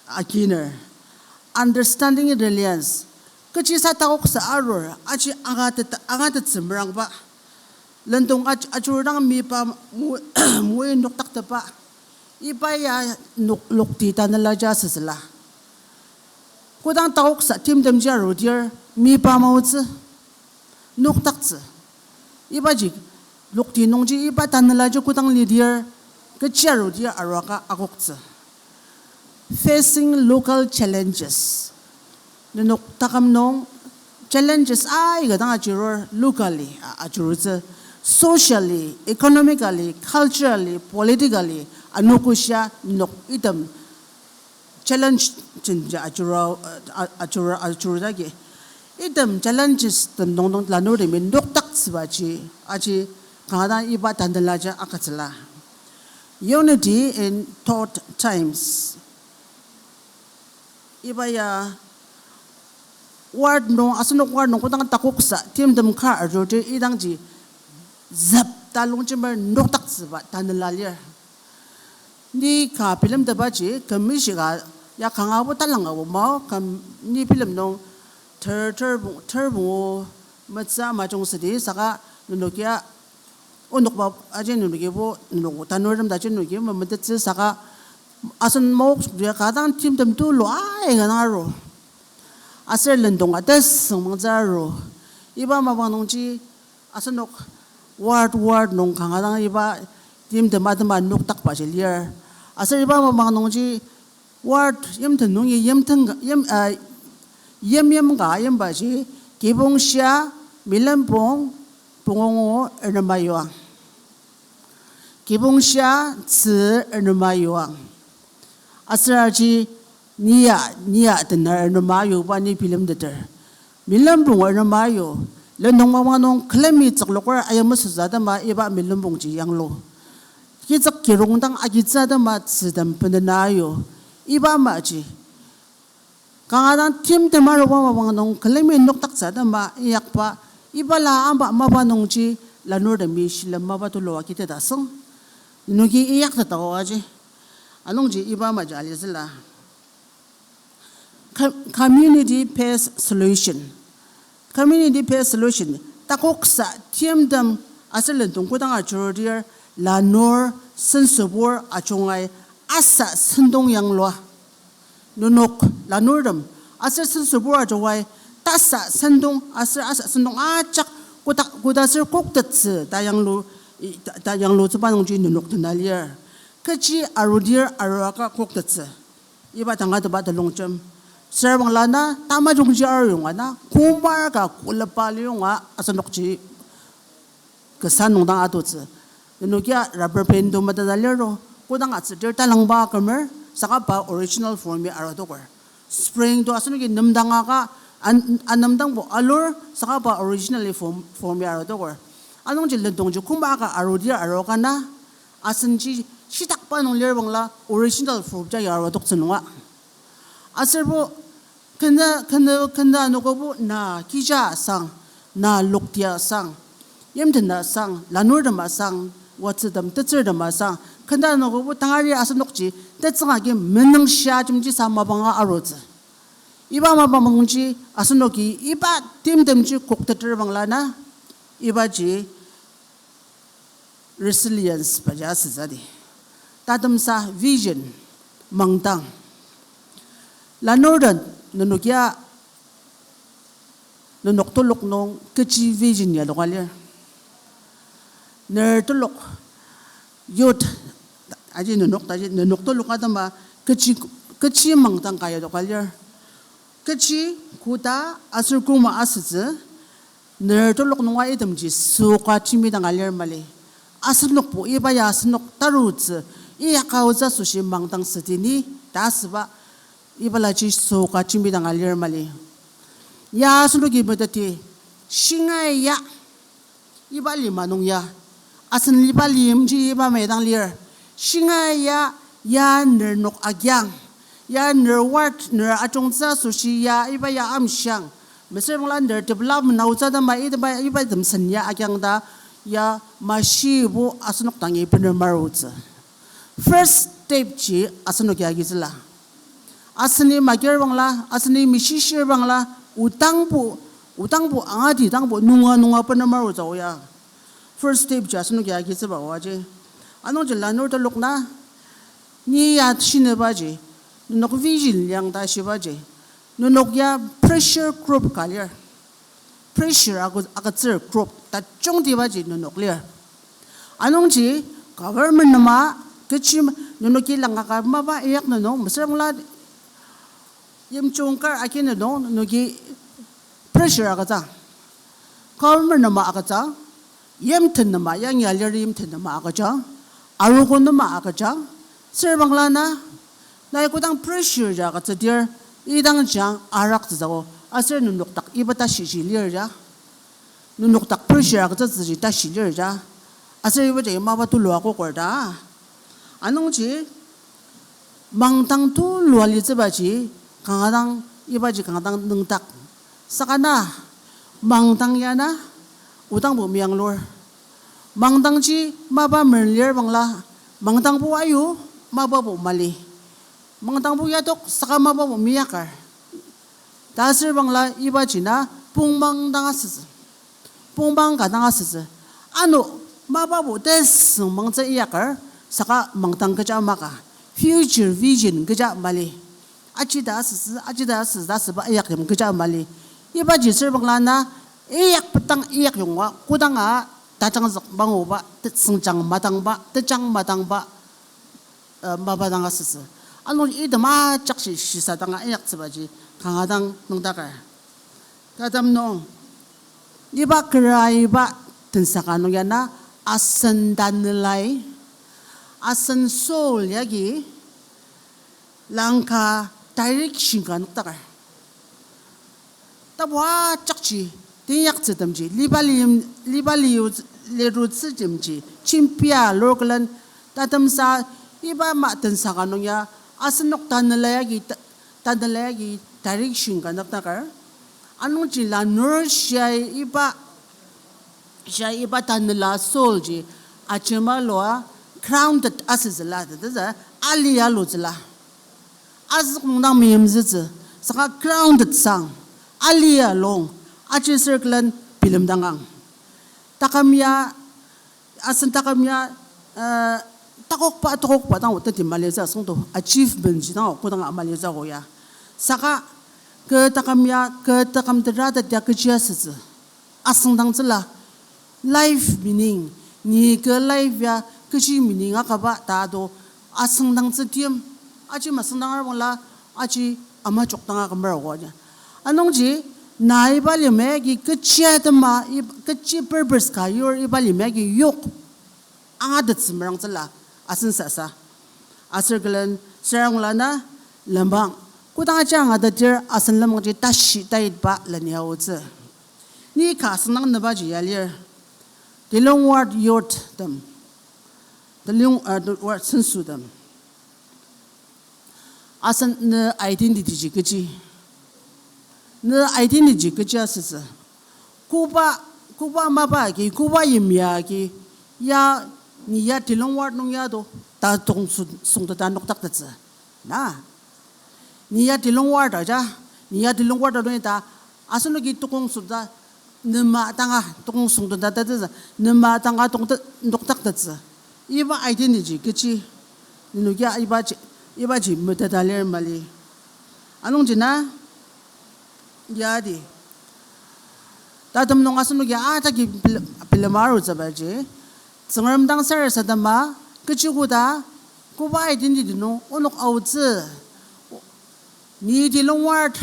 akiner. Understanding reliance, kechi sa takoksa arur, aji angatet-, angatettsü merangba. Lendong aj-, ajurudang miba mu-, mui noktaktetba. Iba ya nok-, lokti tanelaji asütsüla. Kodang takoksa timtemji arudir miba maotsü, noktaktsü. Ibaji lokti nungji iba tanelaji kodang lidir, kechi arudir aruaka akoktsü. Facing local challenges. Nenok taküm nung challenges aika dang ajurur, locally a-, ajurutsü, socially, economically, culturally, politically, anogoshia nenok item challenge jenja ajura, a-, ajura, ajurudagi. Item challenges tem nung nung lanurtemi noktaktsübaji, aji kanga dang iba tanelaji agütsüla. Unity in thought times. Iba ya ward nung, asenok ward nung kodang takoksa timtem kar arurdir idangji zep ta longjemer noktaktsüba tanela lir. Ni ka bilemtetbaji küm ishika ya kanga bo talanga bo mao, küm ni bilem nung ter, ter, ter pungu metsü majung südi saka nenokia onokba aji nenoki bo, nenok tanurtem ta aji nenoki memetettsü saka asen maoksokdi ka dang timtem tulu aika dang aru. Aser lendong atesüng mangtsü aru. Iba mapang nungji asenok ward, ward nung kanga dang iba timtem atema noktakbaji lir. Aser iba mapang nungji ward yimten nungi yimten ka, yim, uh, yim yim ka yimbaji kibong shia, milempong pungungu ernema yuang. Kibong shia tzü ernema yuang. Aser aji nia, nia tener ernema yuba ni bilemteter. Milempong ernema yu, lendong mapang nung külemi tsükloker ayamesütsü atema iba milempongji yanglu. Kitsük kirong dang agitsü atema tzütem benena yu. Iba amaji kanga dang timtem aruba mapang nung külemi noktaktsü atema inyakba, ibala ama mapa nungji lanurtemi shilem mapa tulua kiteta asüng. Nenoki inyaktetao aji. Anungji iba amaji alitsüla. Co-, community based solution. Community based solution. Takoksa timtem aser lendong kodang ajurudir lanur sensübur ajungai asa sentong yanglua. Nenok lanurtem, aser sen sübur ajowai, tasa sentong, aser asa sentong ajak koda, koda aser koktettsü ta yanglu, i-, ta, ta yanglutsüba nungji nenok tena lir. Kechi arudir aruaka koktettsü. Iba tangatetba telongjem. Serbangla na tamajungji aruyonga na, kumar ka kulepa liyonga asenokji kasa nungdang atutsü. Nenokia rubber band to mateta liro, kodang atsüdir talangba kümer, saka pa original form ya arutoker. Spring to asenoki nemdanga ka an-, anemdangbo alur, saka pa originally form, form ya arutoker. Anungji lendongji kumba ka arudir aruaka na, asenji shitakba nung lir bangla original form ja ya arutoktsü nunga. Aserbo kena, kena, kena anogobo na kija sang, na loktia sang, yimtena sang, lanurtema sang, watsütem tetsürtema sang, kena anogobo tangari asenokji tetsüng agi menüngshia jemji sa mapanga arutsü. Iba mapang nungji asenoki iba timtemji kokteter bangla na, ibaji resilience baji asütsüdi. Tatemsa vision, mangdang. Lanurtem nenokia nenok telok nung kechi vision ya loka lir. Ner telok youth, aji nenok taji nenok telok atema kechi, kechi mangdang ka ya loka lir. Kechi koda aser koma asütsü, ner telok nunga itemji süoka jembidanga lir mali. Asenokbo iba ya asenok tarutsü, iyaka otsü asoshi mangdang südi ni ta asüba, ibalaji süoka jembidanga lir mali. Ya asenoki meteti, shingai ya, iba lima nung ya. Asen iba limji iba maidang lir. Shingai ya, ya ner nok agiang. Ya ner ward, ner ajungtsü asoshi ya, iba ya amshiang. Mesüra bangla ner development aotsü atema, iba, iba item sen ya agiang ta, ya mashibo asenok dangi bener marutsü. First step ji asenoki agitsüla. Aseni magir bangla, aseni mishishir bangla, odangbo, odangbo angati dangbo nunga nunga bener marutsü oya. First step ji asenoki agitsüba oaji. Anungji lanur telok na, ni ya shinibaji, nenok vision liang ta shibaji, nenok ya pressure group ka lir. Pressure agü-, agütsür group tajungtibaji nenok lir. Anungji government nema kechi nenoki langaka mapa inyaknü nung, mesüra bangla yimjung kar agi nü nung nenoki pressure agütsü. Government nema agütsü, yimten nema, yangi alir yimten nema agüja, arogo nema agüja, ser bangla na, nai kodang pressure ja agütsüdir, idang jang araktsütsüo, aser nenok dak iba tashi ji lir ja. Nenok dak pressure agütsütsüji tashi lir ja. Aser iba jagi mapa tulu akoker ta. Anungji, mangdang tulu alitsübaji, kanga dang, ibaji kanga dang nüngdak. Saka na, mangdang ya na, odangbo meyanglur. Mangdangji mapa men lir bangla, mangdangbo ayu, mapabo mali. Mangdangbo yatok, saka mapabo meyaker. Ta aser bangla ibaji na pongmang dang asütsü. Pongmang ka dang asütsü. Ano mapabo tesüng mangtsü iyaker, saka mangdang kecha maka. Future vision kecha mali. Ajida asütsü, ajida asütsü ta asüba iyakyim kecha mali. Ibaji ser bangla na iyak petang iyak yonga, kodanga tajangzük manguba, tesüngjang madangba, tejang madangba, eh, mapa dang asütsü. Ano item ajakji shisa danga inyaktsübaji kanga dang nüngdaker. Tatem nung, iba kera iba tensaka nung ya na asen tanelai, asen soul yagi langka direction ka nüngdaker. Tapu ajakji, teinyaktsütemji, liba li-, liba liu-, lirutsütemji, chimpia lurklen, tatemsa, iba ma tensaka nung ya, asenok tanela yagi, ta-, tanela yagi direction ka nüngdaker. Anungji lanur shia iba, shia iba tanela soul ji, ajema lua grounded asütsüla, tetezü, ali alutsüla. Azük nung dang meimzütsü, saka grounded sang, alia long, aji circle-en bilemdangang. Taküm ya, asen taküm ya, eh, takokba, takokba dang otet ti malitsü asüngdo, achievement ji dang kodang a malitsü ako ya. Saka, kü taküm ya, kü taküm tera tet ya kechi asütsü. Asüngdangtsüla, life meaning, ni kü life ya kechi meaning akaba ta do asüngdangtsü tim, aji masüngdang arbangla, aji ama jokdang akümar ogo ya. Anungji, na iba limya agi kechi atema, ib-, kechi purpose ka yur iba limya agi yok. Angatettsü merangtsüla, asen sasa. Aser külen sürangla na lenmang. Kodang aji angatetir asen lenmangji tashi taitba leni aotsü. Ni ka asüngdang nübaji ya lir. Dilong Ward Youth tem. Dilong, uh, Ward sensotem. Asen ne identity ji kechi. Ne identity ji kechi asütsü. Koba, koba mapa agi, koba yimya agi, ya, ni ya Dilong Ward nung ya do, ta tokong su-, süngteta nokdaktettsü. Na. Ni ya Dilong Ward aja, ni ya Dilong Ward nung ya ta, asenoki tokong süngteta, nema tanga tokong süngteta tatettsü, nema tanga tongte-, nokdaktettsü. Iba identity kechi, nenokia ibaji, ibaji meteta lir mali. Anungji na, yadi. Tatem nung asenoki ataki pil-, bilema arutsübaji. Tsüngrem dang sarasadema, kechi koda, koba identity nung onok aotsü. Ni Dilong Ward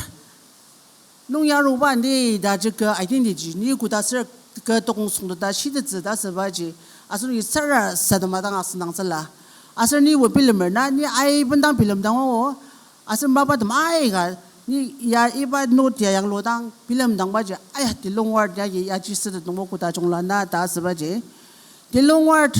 nung ya aruba ni ta ji kü identity ji, ni koda ser kü tokong süngteta shitettsü ta asübaji, asenoki sarasadema dang asüngdangtsüla. Aser ni o bilemer na, ni aibendang bilemdang o, aser mapatem aika, ni ya iba note ya yangludang bilemdangbaji, aya Dilong Ward yagi yaji sütet nungbo koda jungla na ta asübaji. Dilong Ward,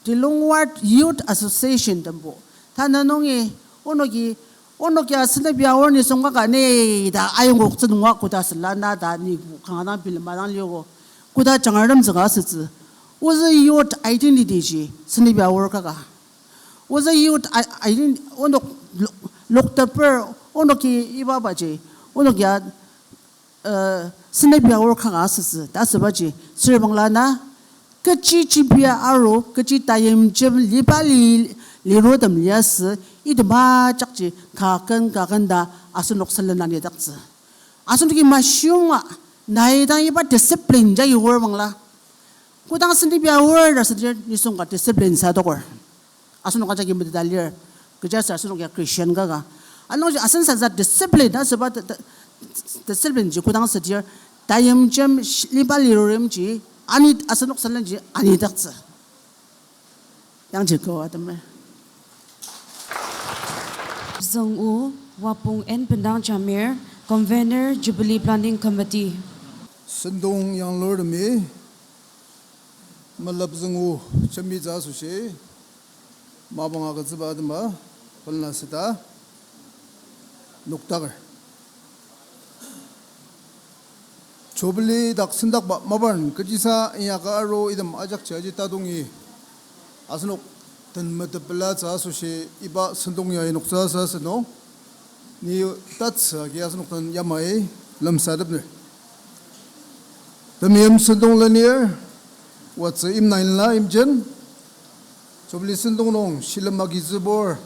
Dilong Ward Youth Association tembo. Tanü nungi, onoki, onoki ya senepi aor nisung kaka ni ta ayongkoktsü nunga koda süla na ta ni kanga dang bilema dang liogo. Koda jangar temzüka asütsü. Ozü youth identity ji senepi aor kaka. Ozü youth i-, ident-, onok lo-, lokteper, onoki iba baji, onok ya, uh, senepi aor kanga asütsü, ta asübaji, sür bangla na, kechi chibia aru, kechi tayimjem liba li-, lirutem liasü, item ajakji kaken kaken ta asenok sülen anidaktsü. Asenoki mashiyonga, nai dang iba discipline jagi wor bangla. Kodang senepi aor ta südir nisung ka discipline sa adoker. Asenok ajaki meteta lir. Kechiaser asenok ya Christian kaka. Anungji asen sasa discipline asüba ta, ta, discipline ji kodang südir. Tayimjem sh-, liba lirutemji ani asenok sülenji anidaktsü. Yangji ko atemer. Züng-o, Wapong N. Bendang Jamir, Convener, Jubilee Planning Committee. Sentong yanglurtemi, melep züng-o jembitsü asoshi, mapang agütsüba atema, pelena süta, nokdaker. Jubilee dak sendakba maparen kechisa inyaka aru item ajakji aji tatongi asenok den metepelatsü asoshi iba sentong ya inoktsü asü asünung. Ni tatsü agi asenok den yamai lemsatepner. Temeim sentong lenir, otsü imnainla imjen, Jubilee sentong nung shilem agitsübur,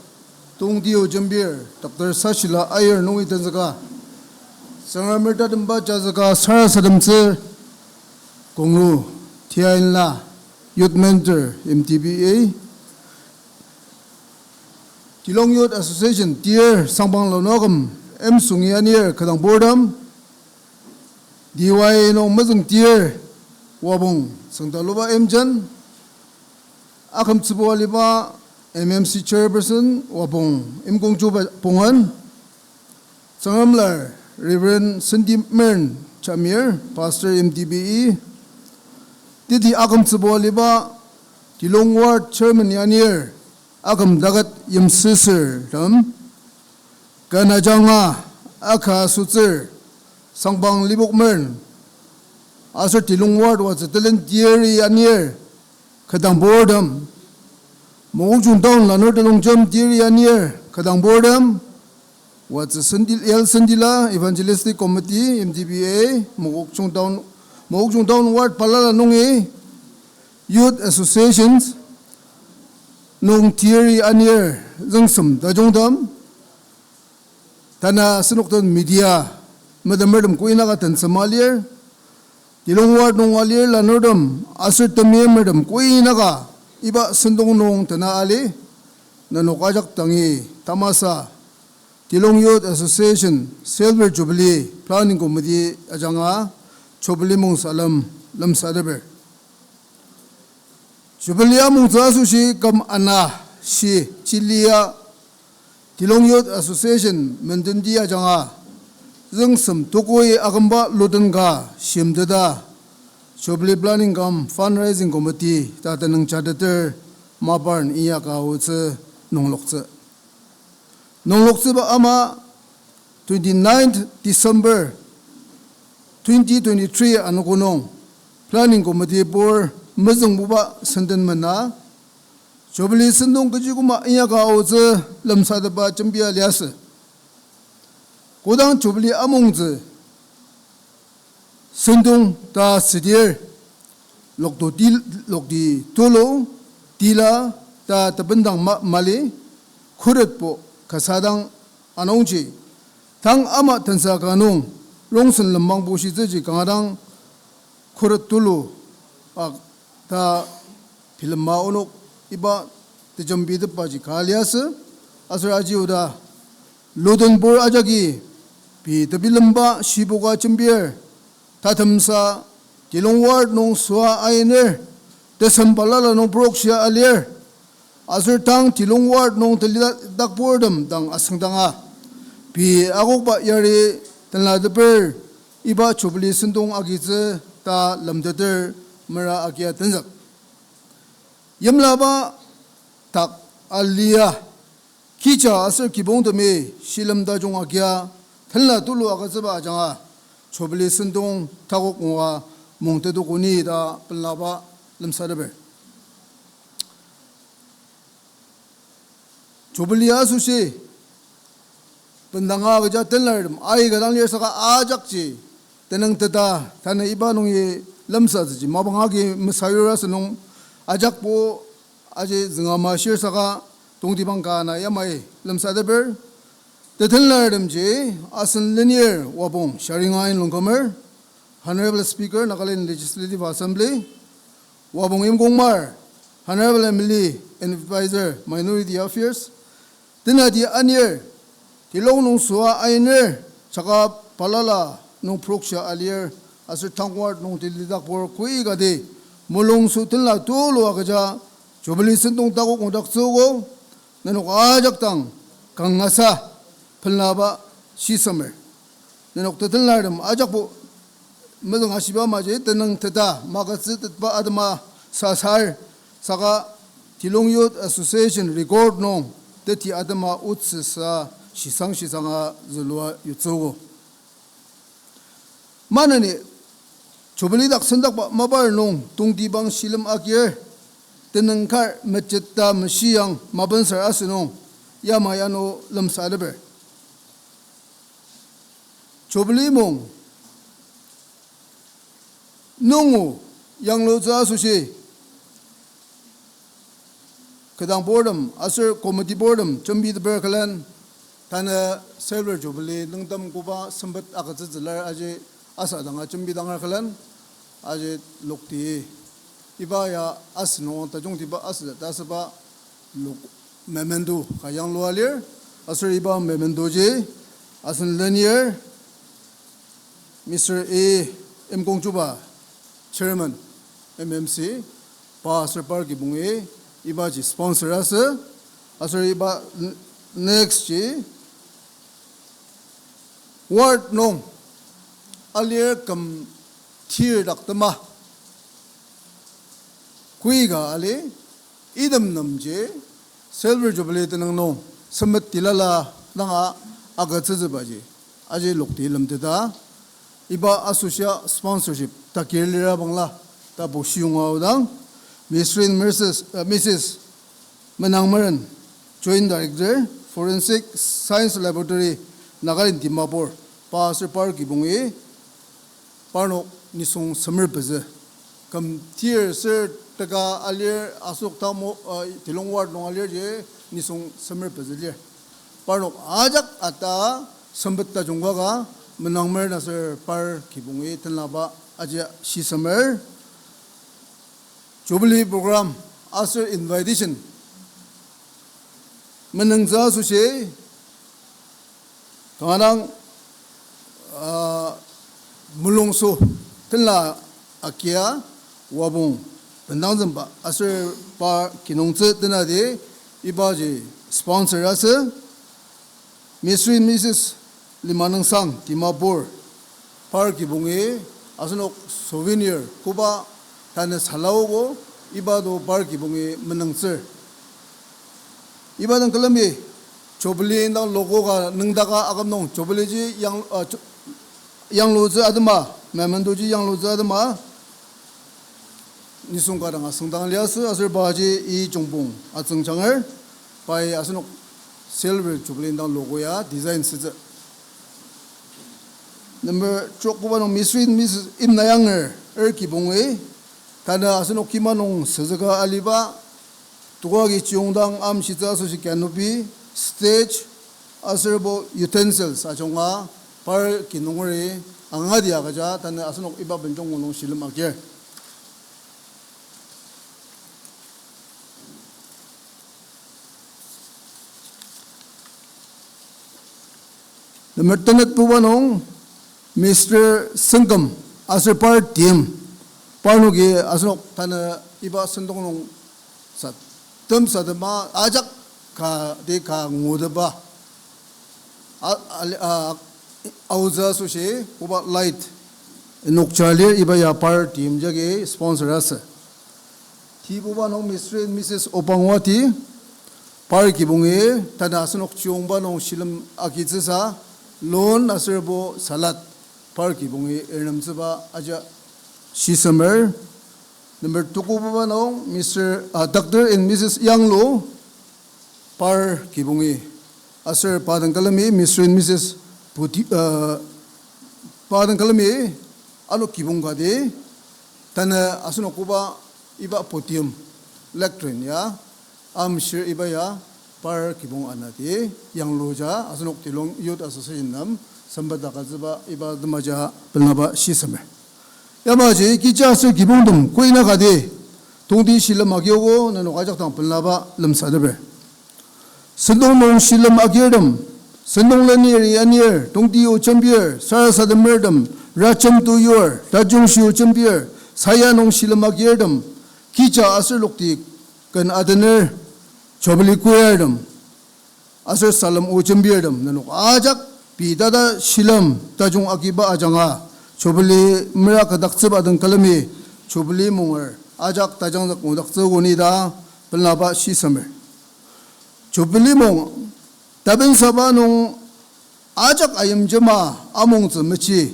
tongtio jembir, Doctor Sashila Aier nungi tenzüka, Tsüngremer tatemba jazüka sarasademtsü, kongru, tiainla, Youth Mentor, M T B A, Dilong Youth Association tir sangbang lanur aküm, M. Sungi anir, kü dang boardem, D Y A nung mezüng tir, Wapong Tsüngtaluba M. Jan, akümtsübu aliba M M C Chairperson, Wapong Imkongchuba Pongen, Tsüngremlar Reverend Sendimern Jamir, Pastor M T B A, teti akümtsübu aliba Dilong Ward Chairman yanir, aküm taket yimsüsürtem, kü najanga aka sütsür, sangbang libokmern, aser Dilong Ward otsü telen tiri anir, kü dang boardem, Mokokchung Town lanur telongjem tiri anir, kü dang boardem, otsü Sendil, L. Sendila Evangelistic Committee, M T B A, Mokokchung Town, Mokokchung Town Ward balala nungi, Youth Associations, Nung tiyari anir züngsem tajungtem, tanü asenok den media metemertem koinaka tensema lir, Dilong ward nung alir lanurtem aser temeimtem koinaka iba sentong nung tena ali, nenok ajak dangi tamasa Dilong Youth Association Silver Jubilee Planning Committee ajanga Jubilee mung salem lemsateper. Jubilee amungtsü asoshi küm ana shi chilia Dilong Youth Association menden ti ajanga züngsem tokoi akümba luden ka shimteta Jubilee Planning cum Fundraising Committee ta tenüng jateter maparen inyaka aotsü nungloktsü. Nungloktsüba ama twenty-ninth December twenty twenty-three anogo nung Planning Committee bor mezüngbuba senden mena Jubilee sentong kechi koma inyaka aotsü lemsatepa jembia liasü. Kodang Jubilee amungtsü sentong ta südir, lokto til-, lokti tulu, tila ta tebendang ma-, mali, khuretbo kasadang anungji, tang ama tensa ka nung, rongsen lembang bushitsüji kanga dang khuret tulu, a, ta bilema onok iba tejembitepbaji ka liasü, aser aji oda luden bor ajaki pei tebilemba shiboka jembir, tatemsa Dilong ward nung süa ainer, tesem balala nung prokshia alir, aser tang Dilong ward nung telidak-, dakbortem dang asüngdanga pei akokba yari tenlateper iba Jubilee sentong agitsü ta lemteter mera agia tenzük. Yimlaba dak alia, kija aser kibongtemi shilem tajung agia tenla tulu agütsüba ajanga Jubilee sentong takok ngua mungtetu koni ta pelaba lemsateper. Jubilee asoshi bendanga agüja tenlartem aika dang lir saka ajakji tenüng teta tanü iba nungi lemsatsüji mapang agi mesayur asünung ajakbo aji züngama shir saka tongtibang ka ana yamai lemsateper. Tetenlartemji asen lenir Wapong Sharinga Inlongkumer, Honorable Speaker, Nagaland Legislative Assembly, Wapong Imkongmar, Honorable M L A and Advisor, Minority Affairs, tenati anir, Dilong nung süa ainer, jaka balala nung prokshia alir, aser tang ward nung telidak bor koikati, mulung sü tenla tulu agüja, Jubilee sentong takok ngudaktsüogo, nenok ajak dang kangasa pelaba shisemer. Nenok tetenlartem ajakbo mezüng ashiba maji tenüng teta magütsütetba atema sasar saka Dilong Youth Association record nung teti atema otsüsa shisang shisanga zülua yutsüogo. Maneni, Jubilee dak sendakba mapar nung tongtibang shilem agir, tenüng kar mejeta meshiang mapensar asünung, yamai ano lemsateper. Jubilee mung nungu yanglutsü asoshi, kedang bortem aser committee bortem jembiteper külen, tanü Silver Jubilee nüngtem koba sempet agütsütsülar aji asadanga jembidanger külen, aji lokti iba ya asünung tajungtiba asü ta asüba lok memento ka yanglua lir, aser iba mementoji asen lenir Mister A. Imkongchuba, Chairman, M M C, pa aser par kibongi ibaji sponsor asü, aser iba n-, next ji ward nung alir küm tir dak tema koika ali, item nemji Silver Jubilee tenüng nung sempet tilala danga agütsütsübaji aji lokti lemteta, iba asoshia sponsorship takir lira bangla ta bushiyonga aodang, Mister and Missus, uh, Missus Menangmeren, Joint Director, Forensic Science Laboratory, Nagaland Dimapur, pa aser par kibongi parnok nisung semer pezü küm tir ser teka alir, asenok tamo, uh, Dilong ward nung alirji nisung semer pezü lir. Parnok ajak ata sempet tajung ka ka menangmer, ta aser par kibongi tenlaba aji shisemer. Jubilee program aser invitation menüngtsü asoshi kanga dang, ah, mulungso tenla akia wabong bendangzüba aser pa kinungtsü tenadi ibaji sponsor asü. Mister and Missus Limanungsang, Dimapur, par kibongi asenok souvenir koba tanü salaogo, iba do par kibongi menüngtsür. Iba dang külemi Jubilee indang logo ka nüngdaka aküm nung Jubilee ji yang, ah, ju-, yanglutsü atema, memendoji yanglutsü atema, nisung ka dang asüngdang liasü, aser paji i jungpong atsüngjanger, pai asenok Silver Jubilee indang logo ya design sütsü. Number trok koba nung Mister and Missus Imnayanger er kibongi, tanü asenok kima nung süzüka aliba, toka agi chiyongdang amshitsü asoshi canopy, stage, aserbo utensils ajunga par kinungeri angati agüja tanü asenok iba benjong nung shilem agir. Number tenet puba nung Mister Sengkem aser par team, parnoki asenok tanü iba sentong nung sa-, tem sadema ajak ka de ka nguteba. A-, a-, a-, aotsü asoshi koba light nokja lir, iba ya par team jagi sponsor asü. Tibuba nung Mister and Missus Opangwati, par kibongi tanü asenok chiyongba nung shilem agitsüsa, lon aserbo salad, par kibongi ernemtsüba aja shisemer. Number tukububa nung Mister, ah, Doctor and Missus Yanglu, par kibongi. Aser pa dang külemi Mister and Missus Puti, ah, pa dang külemi ano kibong kati, tanü asenok koba iba podium lectern ya amshir, iba ya par kibong anati yangluja asenok Dilong Youth Association nem sempet agütsüba iba temaja pelaba shisemer. Yamaji kecha aser kibongtem koina kati tongti shilem agiogo, nenok ajak dang pelaba lemsateper. Sentong nung shilem agirtem, sentong leniri anir, tongti o jembir, sarasademertem, rajemto yur, tajungshi o jembir, saya nung shilem agirtem, kecha aser lokti ken atener, Jubilee choirtem, aser salem o jembirtem, nenok ajak pei tata shilem tajung agiba ajanga, Jubilee mera kadaktsüba dang külemi, Jubilee monger ajak tajangzük ngudaktsüogo ni ta pelaba shisemer. Jubilee mong tapensaba nung ajak ayimjema amongtsü mechi,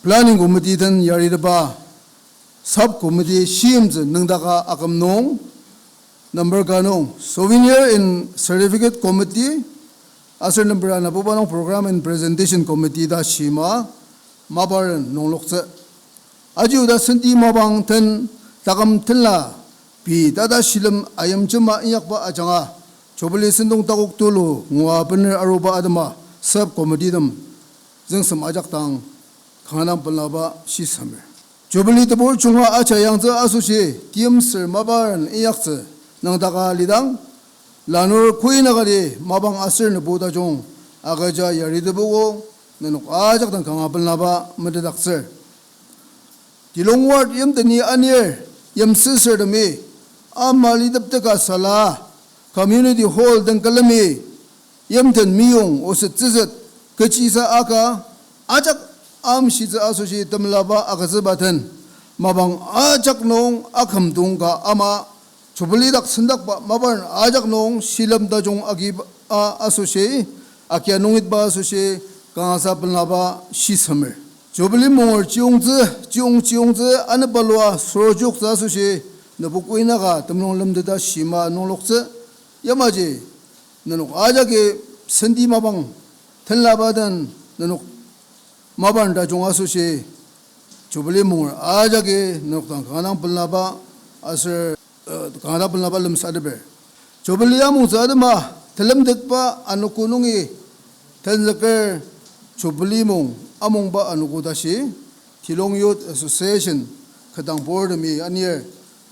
planning committee den yaritepa, sub committee shimtsü nüngdaka aküm nung, number ka nung Souvenir and Certificate Committee, aser number anabuba nung Program and Presentation Committee ta shima maparen nungloktsü. Aji oda senti mapang den taküm tenla pei tata shilem ayimjema inyakba ajanga, Jubilee sentong takok tulu ngua bener aruba atema sub committee tem züngsem ajak dang kanga dang pelaba shisemer. Jubilee tebur junga aja yangtsü asoshi timser maparen inyaktsü nüngdaka lidang, lanur koina kati mapang aser nübu tajung agüja yaritepogo, nenok ajak dang kanga pelaba metetdaktsür. Dilong ward yimteni anir yimsüsürtemi ama litepteka sala community hall den külemi yimten meyong osettsüset kechisa aka ajak amshitsü asoshi temelaba agütsüba den mapang ajak nung akümdong ka ama Jubilee dak sendakba maparen ajak nung shilem tajung agiba asoshi, akia nungitba asoshi kangasa pelaba shisemer. Jubilee monger chiyungtsü, chiyung chiyungtsü anepa lua sorojoktsü asoshi nübu koinaka temulung lemteta shima nungloktsü. Yamaji nenok ajaki senti mapang tenlaba den nenok mapang tajung asoshi Jubilee monger ajaki nenok dang kanga dang pelaba aser, uh, kanga pelar lemsateper. Jubilee amongtsü atema, telemtetba anogo nungi, tenzüker Jubilee mung amungba anogo tashi, Dilong Youth Association, ketdang board-mi anir,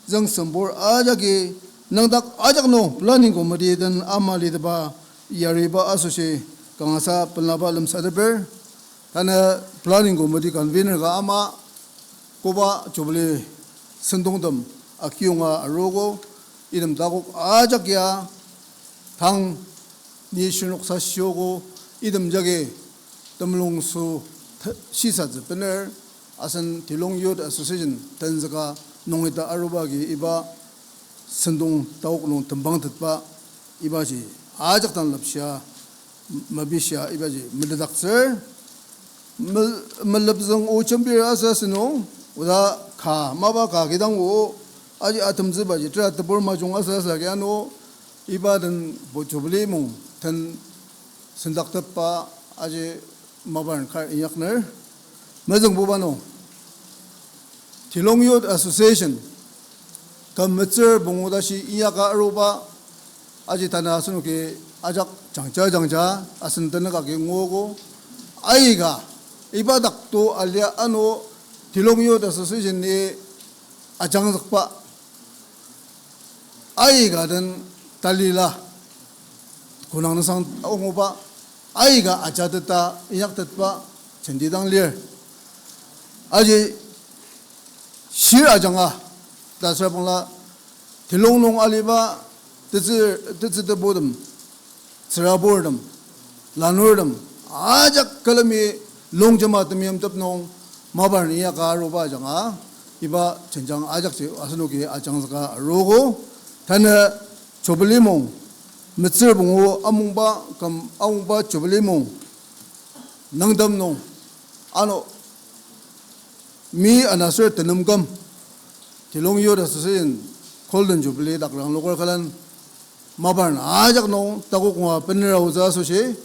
züngsembur ajaki, nüngdak ajak nung planning committee den ama liteba, yariba asoshi, kangasa pelar lemsateper. Tanü planning committee convener ka ama, koba Jubilee sentongtem akiyonga arogo, item takok ajak ya, tang ni shirnok sa shiogo, item jagi temulung sü shisatsü bener, asen Dilong Youth Association tenzüka nungita aruba agi iba sentong takok nung tembangtetba, ibaji ajak dang lepshia, mepishia ibaji metetdaktsür. Me-, melepzüng o jembir asü asünung, oda ka, mapa ka kidang o, aji atemtsübaji tera tebur majung asü asü agi ano, iba den bo Jubilee mung den sendaktepba aji maparen kar inyakner. Mezüngbuba nung, Dilong Youth Association, küm metsür pungu tashi inyaka aruba, aji tanü asenoki ajak jangja jangja asen tenük agi nguogo. Aika, iba dak to alia ano Dilong Youth Association-i ajangzükba aika den talila, konang nüsang ongoba, aika ajateta inyaktetba, jenti dang lir. Aji shir ajanga, ta süra bangla, Dilong nung aliba, tetsü, tetsü tebutem, tsüraburtem, lanurtem, ajak külemi longjema temeimtep nung maparen inyaka aruba ajanga, iba jenjang ajakji asenoki ajangzüka arogo, tanü Jubilee mung, metsür pungu amungba, küm amungba Jubilee mung, nüngtem nung, ano, mi ana aser tenem küm, Dilong Youth Association Golden Jubilee dak rangloker külen, maparen ajak nung takok ngua bener aotsü asoshi,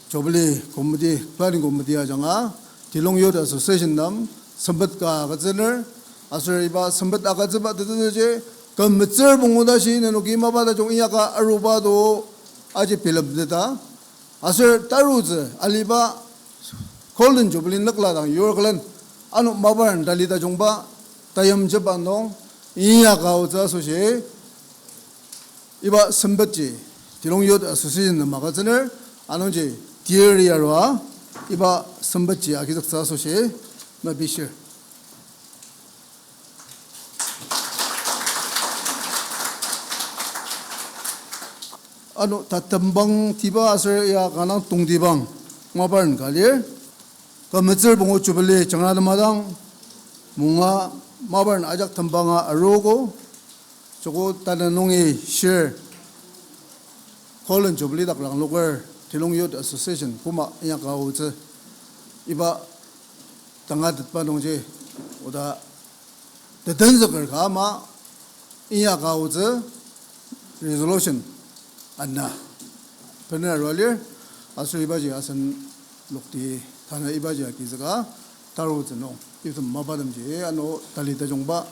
Jubilee Committee, Planning Committee ajanga, Dilong Youth Association nem sempet ka agütsüner, aser iba sempet agütsüba tetezüji, küm metsür pungu tashi nenoki mapa tajung inyaka aruba to aji bilemteta, aser tarutsü aliba Golden Jubilee nükla dang yur külen, ano maparen tali tajungba tayimjepa nung inyaka aotsü asoshi, iba sempetji, Dilong Youth Association nem agütsüner, anungji tir yarua, iba sempetji agizüktsü asoshi, mepishir. Ano tatembang tiba aser ya kanga tongtibang maparen ka lir. Küm metsür pungu Jubilee jangra tema dang munga maparen ajak tembanga arogo. Joko tanü nungi shir Golden Jubilee dak rangloker Dilong Youth Association koma inyaka aotsü, iba tangatetba nungji oda tetenzüker ka ama inyaka aotsü resolution ana bener arua lir, aser ibaji asen lokti tanü ibaji agizüka tarutsü nung item mapatemji ano tali tajungba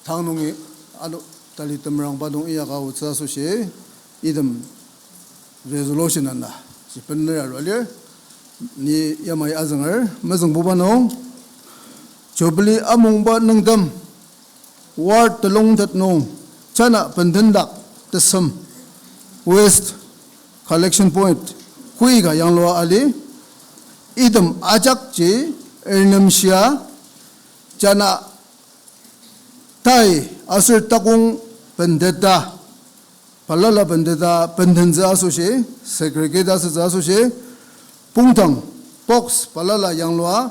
tang nungi ano tali temerangba nung inyaka aotsü asoshi item resolution ana ji bener arua lir. Ni yamai azünger mezüngbuba nung Jubilee amungba nüngtem ward telung tet nung jana bendendak tesem waste collection point koi ka yanglua ali, item ajakji ernemshia jana tai aser takong bendeta, balala bendeta bendentsü asoshi, segregate asütsü asoshi, pongtang box balala yanglua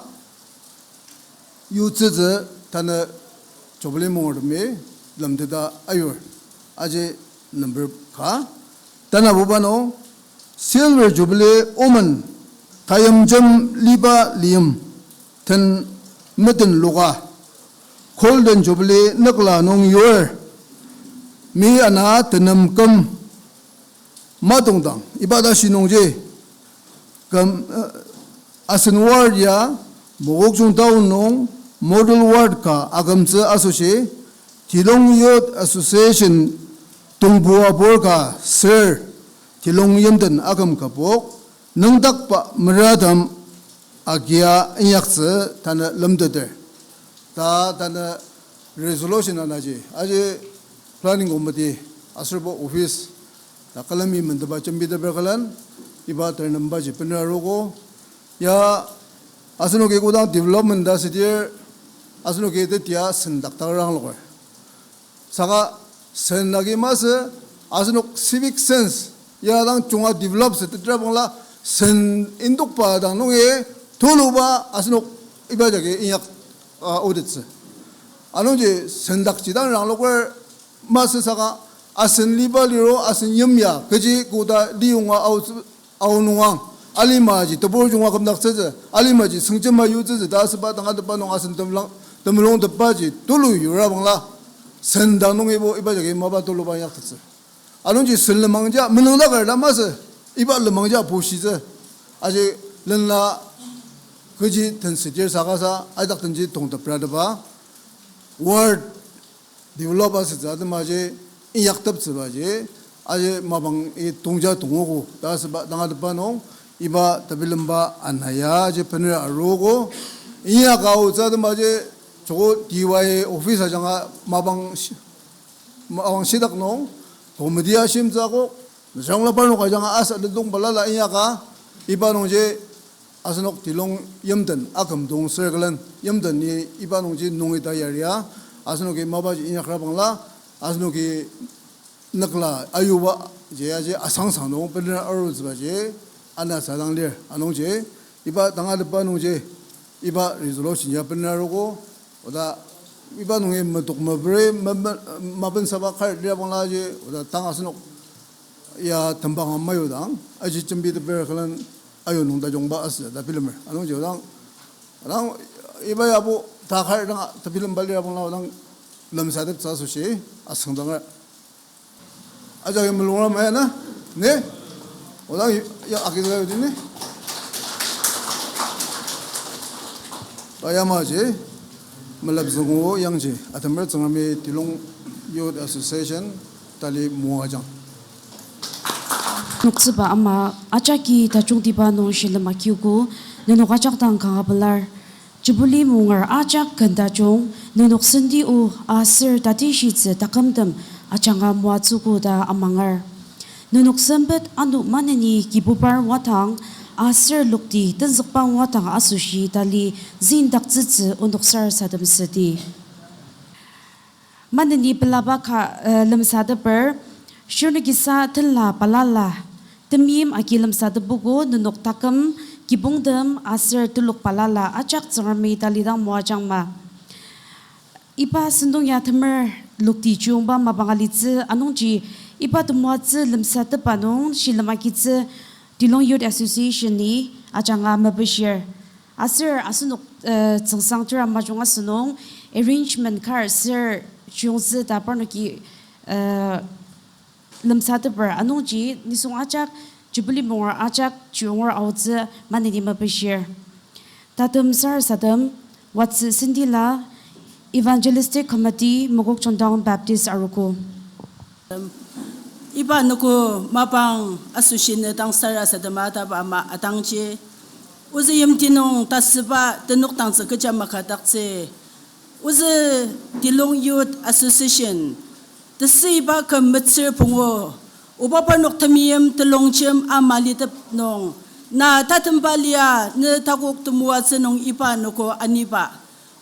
yutsütsü tanü Jubilee mungertemi lemteta ayur. Aji number ka. Tanabuba nung Silver Jubilee omen tayimjem liba liim den meten loka Golden Jubilee nükla nung yur mi ana tenem küm matongdang iba tashi nungji küm, eh, asen ward ya Mokokchung town nung model ward ka akümtsü asoshi Dilong Youth Association tongpua pur ka ser, Dilong yimten aküm kübok, nüngdakba meratem agia inyaktsü tanü lemteter. Ta tanü resolution anaji, aji planning committee, aserbo office, ta külemi menteba jembiteper külen, iba ternembaji bener arogo, ya asenoki kodang development ta südir, asenoki tetia sendak ta rangloker. Saka sen agi masü, asenok civic sense, ya dang junga develop sütetra bangla sen indokba dang nungi tuluba asenok iba jagi inyak, ah, audit sü. Anungji sendakji dang rangloker masü saka asen liba liro asen yimya kechi koda liyonga aotsü aonungang, alimaji tebur junga kümdaktsütsü, alimaji sengjema yutsütsü ta asüba tangatetba nung asen temlang, temulung tepbaji tulu yura bangla, sen dang nungibo iba jagi mapa tuluba inyaktettsü. Anungji sen lemangja menüngdaker ta masü, iba lemangja pushitsü. Aji lenla kechi tensitir sakasa, aidak tenji tongteprateba, ward develop asütsü atemaji, inyakteptsübaji, aji mapang i tongja tongogo ta asüba tangatetba nung, iba tebilemba ana ya aji bener arogo, inyaka aotsü atemaji, joko D Y A office ajanga mapang shi-, mapang shidak nung, committee ashimtsü akok, mejangla parnok ajanga asa letong balala inyaka, iba nungji, asenok Dilong yimten akümdong sür külen yimten ni iba nungji nungi ta yaria, asenoki mapaji inyakra bangla, asenoki nükla ayuba ji aji asangsang nung bener arutsübaji ana sadang lir. Anungji iba tangatetba nungji iba resolution ya bener arogo, oda iba nungi metok meperi, me-, me-, mapensaba kar lir bangla ji, oda tang asenok ya tembang ama yudang, aji jembiteper külen ayu nung tajungba asü ta bilemer. Anungji odang, odang iba yabo takar dang tebilemba lira bangla odang lemsateptsü asoshi asüngdanger. Ajaki melungra maya na, ne? Odang ya akizüka yudi ne? Ba yamaji, melep züngo yangji, atemer Tsüngremi Dilong Youth Association, tali moajang. Noktsüba ama ajaki tajungtiba nung shilem akiogo, nenok ajak dang kanga pelar. Jubilee monger ajak ken tajung, nenok senti o aser tatishitsü takümtem ajanga moatsüogo ta amanger. Nenok sempet ano maneni Kibubar wadang aser lokti tenzükba wadang asoshi tali züngdaktsütsü onok sarasadem südi. Maneni pelaba ka, eh, lemsateper, shirnokisa tenla balala, temeim agi lemsatepogo nenok taküm, kibongtem aser telok balala ajak Tsüngremi talidang moajangma. Iba sentong ya temer lokti chiyongba mapang alitsü anungji iba temoatsü lemsatepa nung shilem agitsü Dilong Youth Association-i ajanga mepishir. Aser asenok, eh, tsüngsang tera majung asünung arrangement kar ser chiyongtsü ta parnoki, eh, lemsateper anungji nisung ajak Jubilee monger ajak chiyonger aotsü maneni mepishir. Tatem sarasadem, Watsü Sendila, Evangelistic Committee, Mokokchung Town Baptist Arogo. Iba noko mapang asoshi ne dang sarasadema taba ama atangji. Ozü yimti nung tasüba tenokdangtsü kecha makadaktsü. Ozü Dilong Youth Association, tesüiba küm metsür pungu, oba parnok temeim telongjem ama litep nung, na tatemba lia ne takok temoatsü nung iba noko aniba.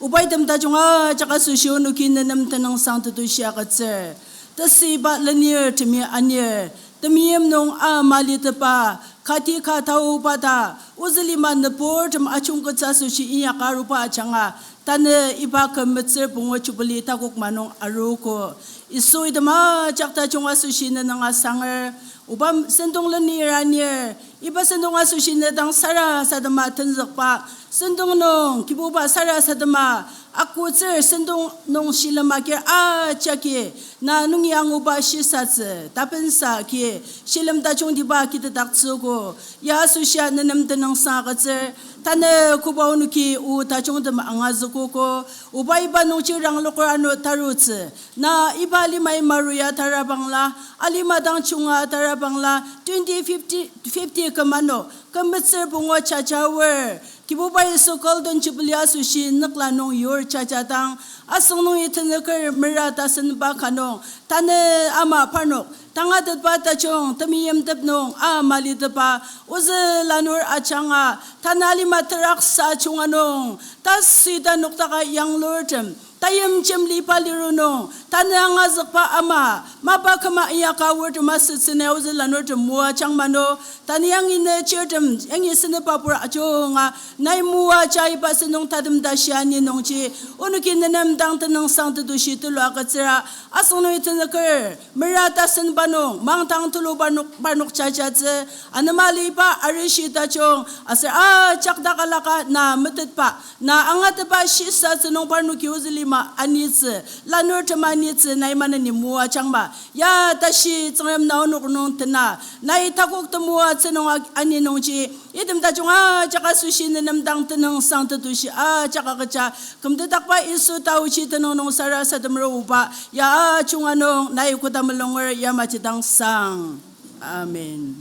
Oba item tajung ajak asoshi onoki nenem tenüngsang tetushi agütsür. Tesüiba lenir temi anir, temeim nung ama litepa, kati ka taoba ta, ozü lima nüburtem ajungkettsü asoshi inyaka aruba ajanga, tanü iba küm metsür pungu Jubilee takok ma nung arogo. Yisu item ajak tajung asoshi ne nanga sanger, oba sentong lenir anir, iba sentong asoshi ne dang sarasadema tenzükba, sentong nung Kibuba sarasadema, akotsür sentong nung shilem agir ajaki, na nungi anguba shisatsü, tapensa ki, shilem tajungtiba kitetdaktsüogo, ya asoshia nenem tenüngsang agütsür, Tanü koba onoki o tajungtem angazükogo, oba iba nungji rangloker ano tarutsü. Na iba alimai maruya tarabangla, alima dang junga tarabangla, twenty fifty, fifty küm ano, küm metsür pungu jaja aor, Kibuba Yisu Golden Jubilee asoshi nükla nung yur jajadang, asüng nungi tenzüker mera tasenba ka nung, tanü ama parnok tangatetba tajung temeimtep nung a malitepa ozü lanur ajanga, tanü alima teraksa junga nung, tasüta noktaka yanglurtem, tayimjem liba liru nung, tanü angazükba ama, mapa küma inyaka aortem asütsüna ozü lanurtem moajang mano, tanü yangi ne chirtem, yangi senepabur ajunga, nai moaja iba sentong tatem tashi ani nungji, onoki nenem dang tenüngsang tetushi tulu agütsüra, asüng nungi tenzüker mera tasenba nung, mangdang tulu parnok, parnok jajatsü, anema aliba arishi tajung, aser ajak dak alaka na metetba, na angatetba shisatsü nung parnoki ozü lima anitsü, lanurtem anitsü, nai maneni moajangma. Ya tashi Tsüngrem na onok nung tena, nai takok temoatsü nung a-, ani nungji, item tajung ajak asoshi nenem dang tenüngsang tetushi ajak agüja, kümtedakba Yisu taochi tenüng nung sarasadem aruba, ya ajunga nung nai koda mulunger yamaji dang sang. Amen.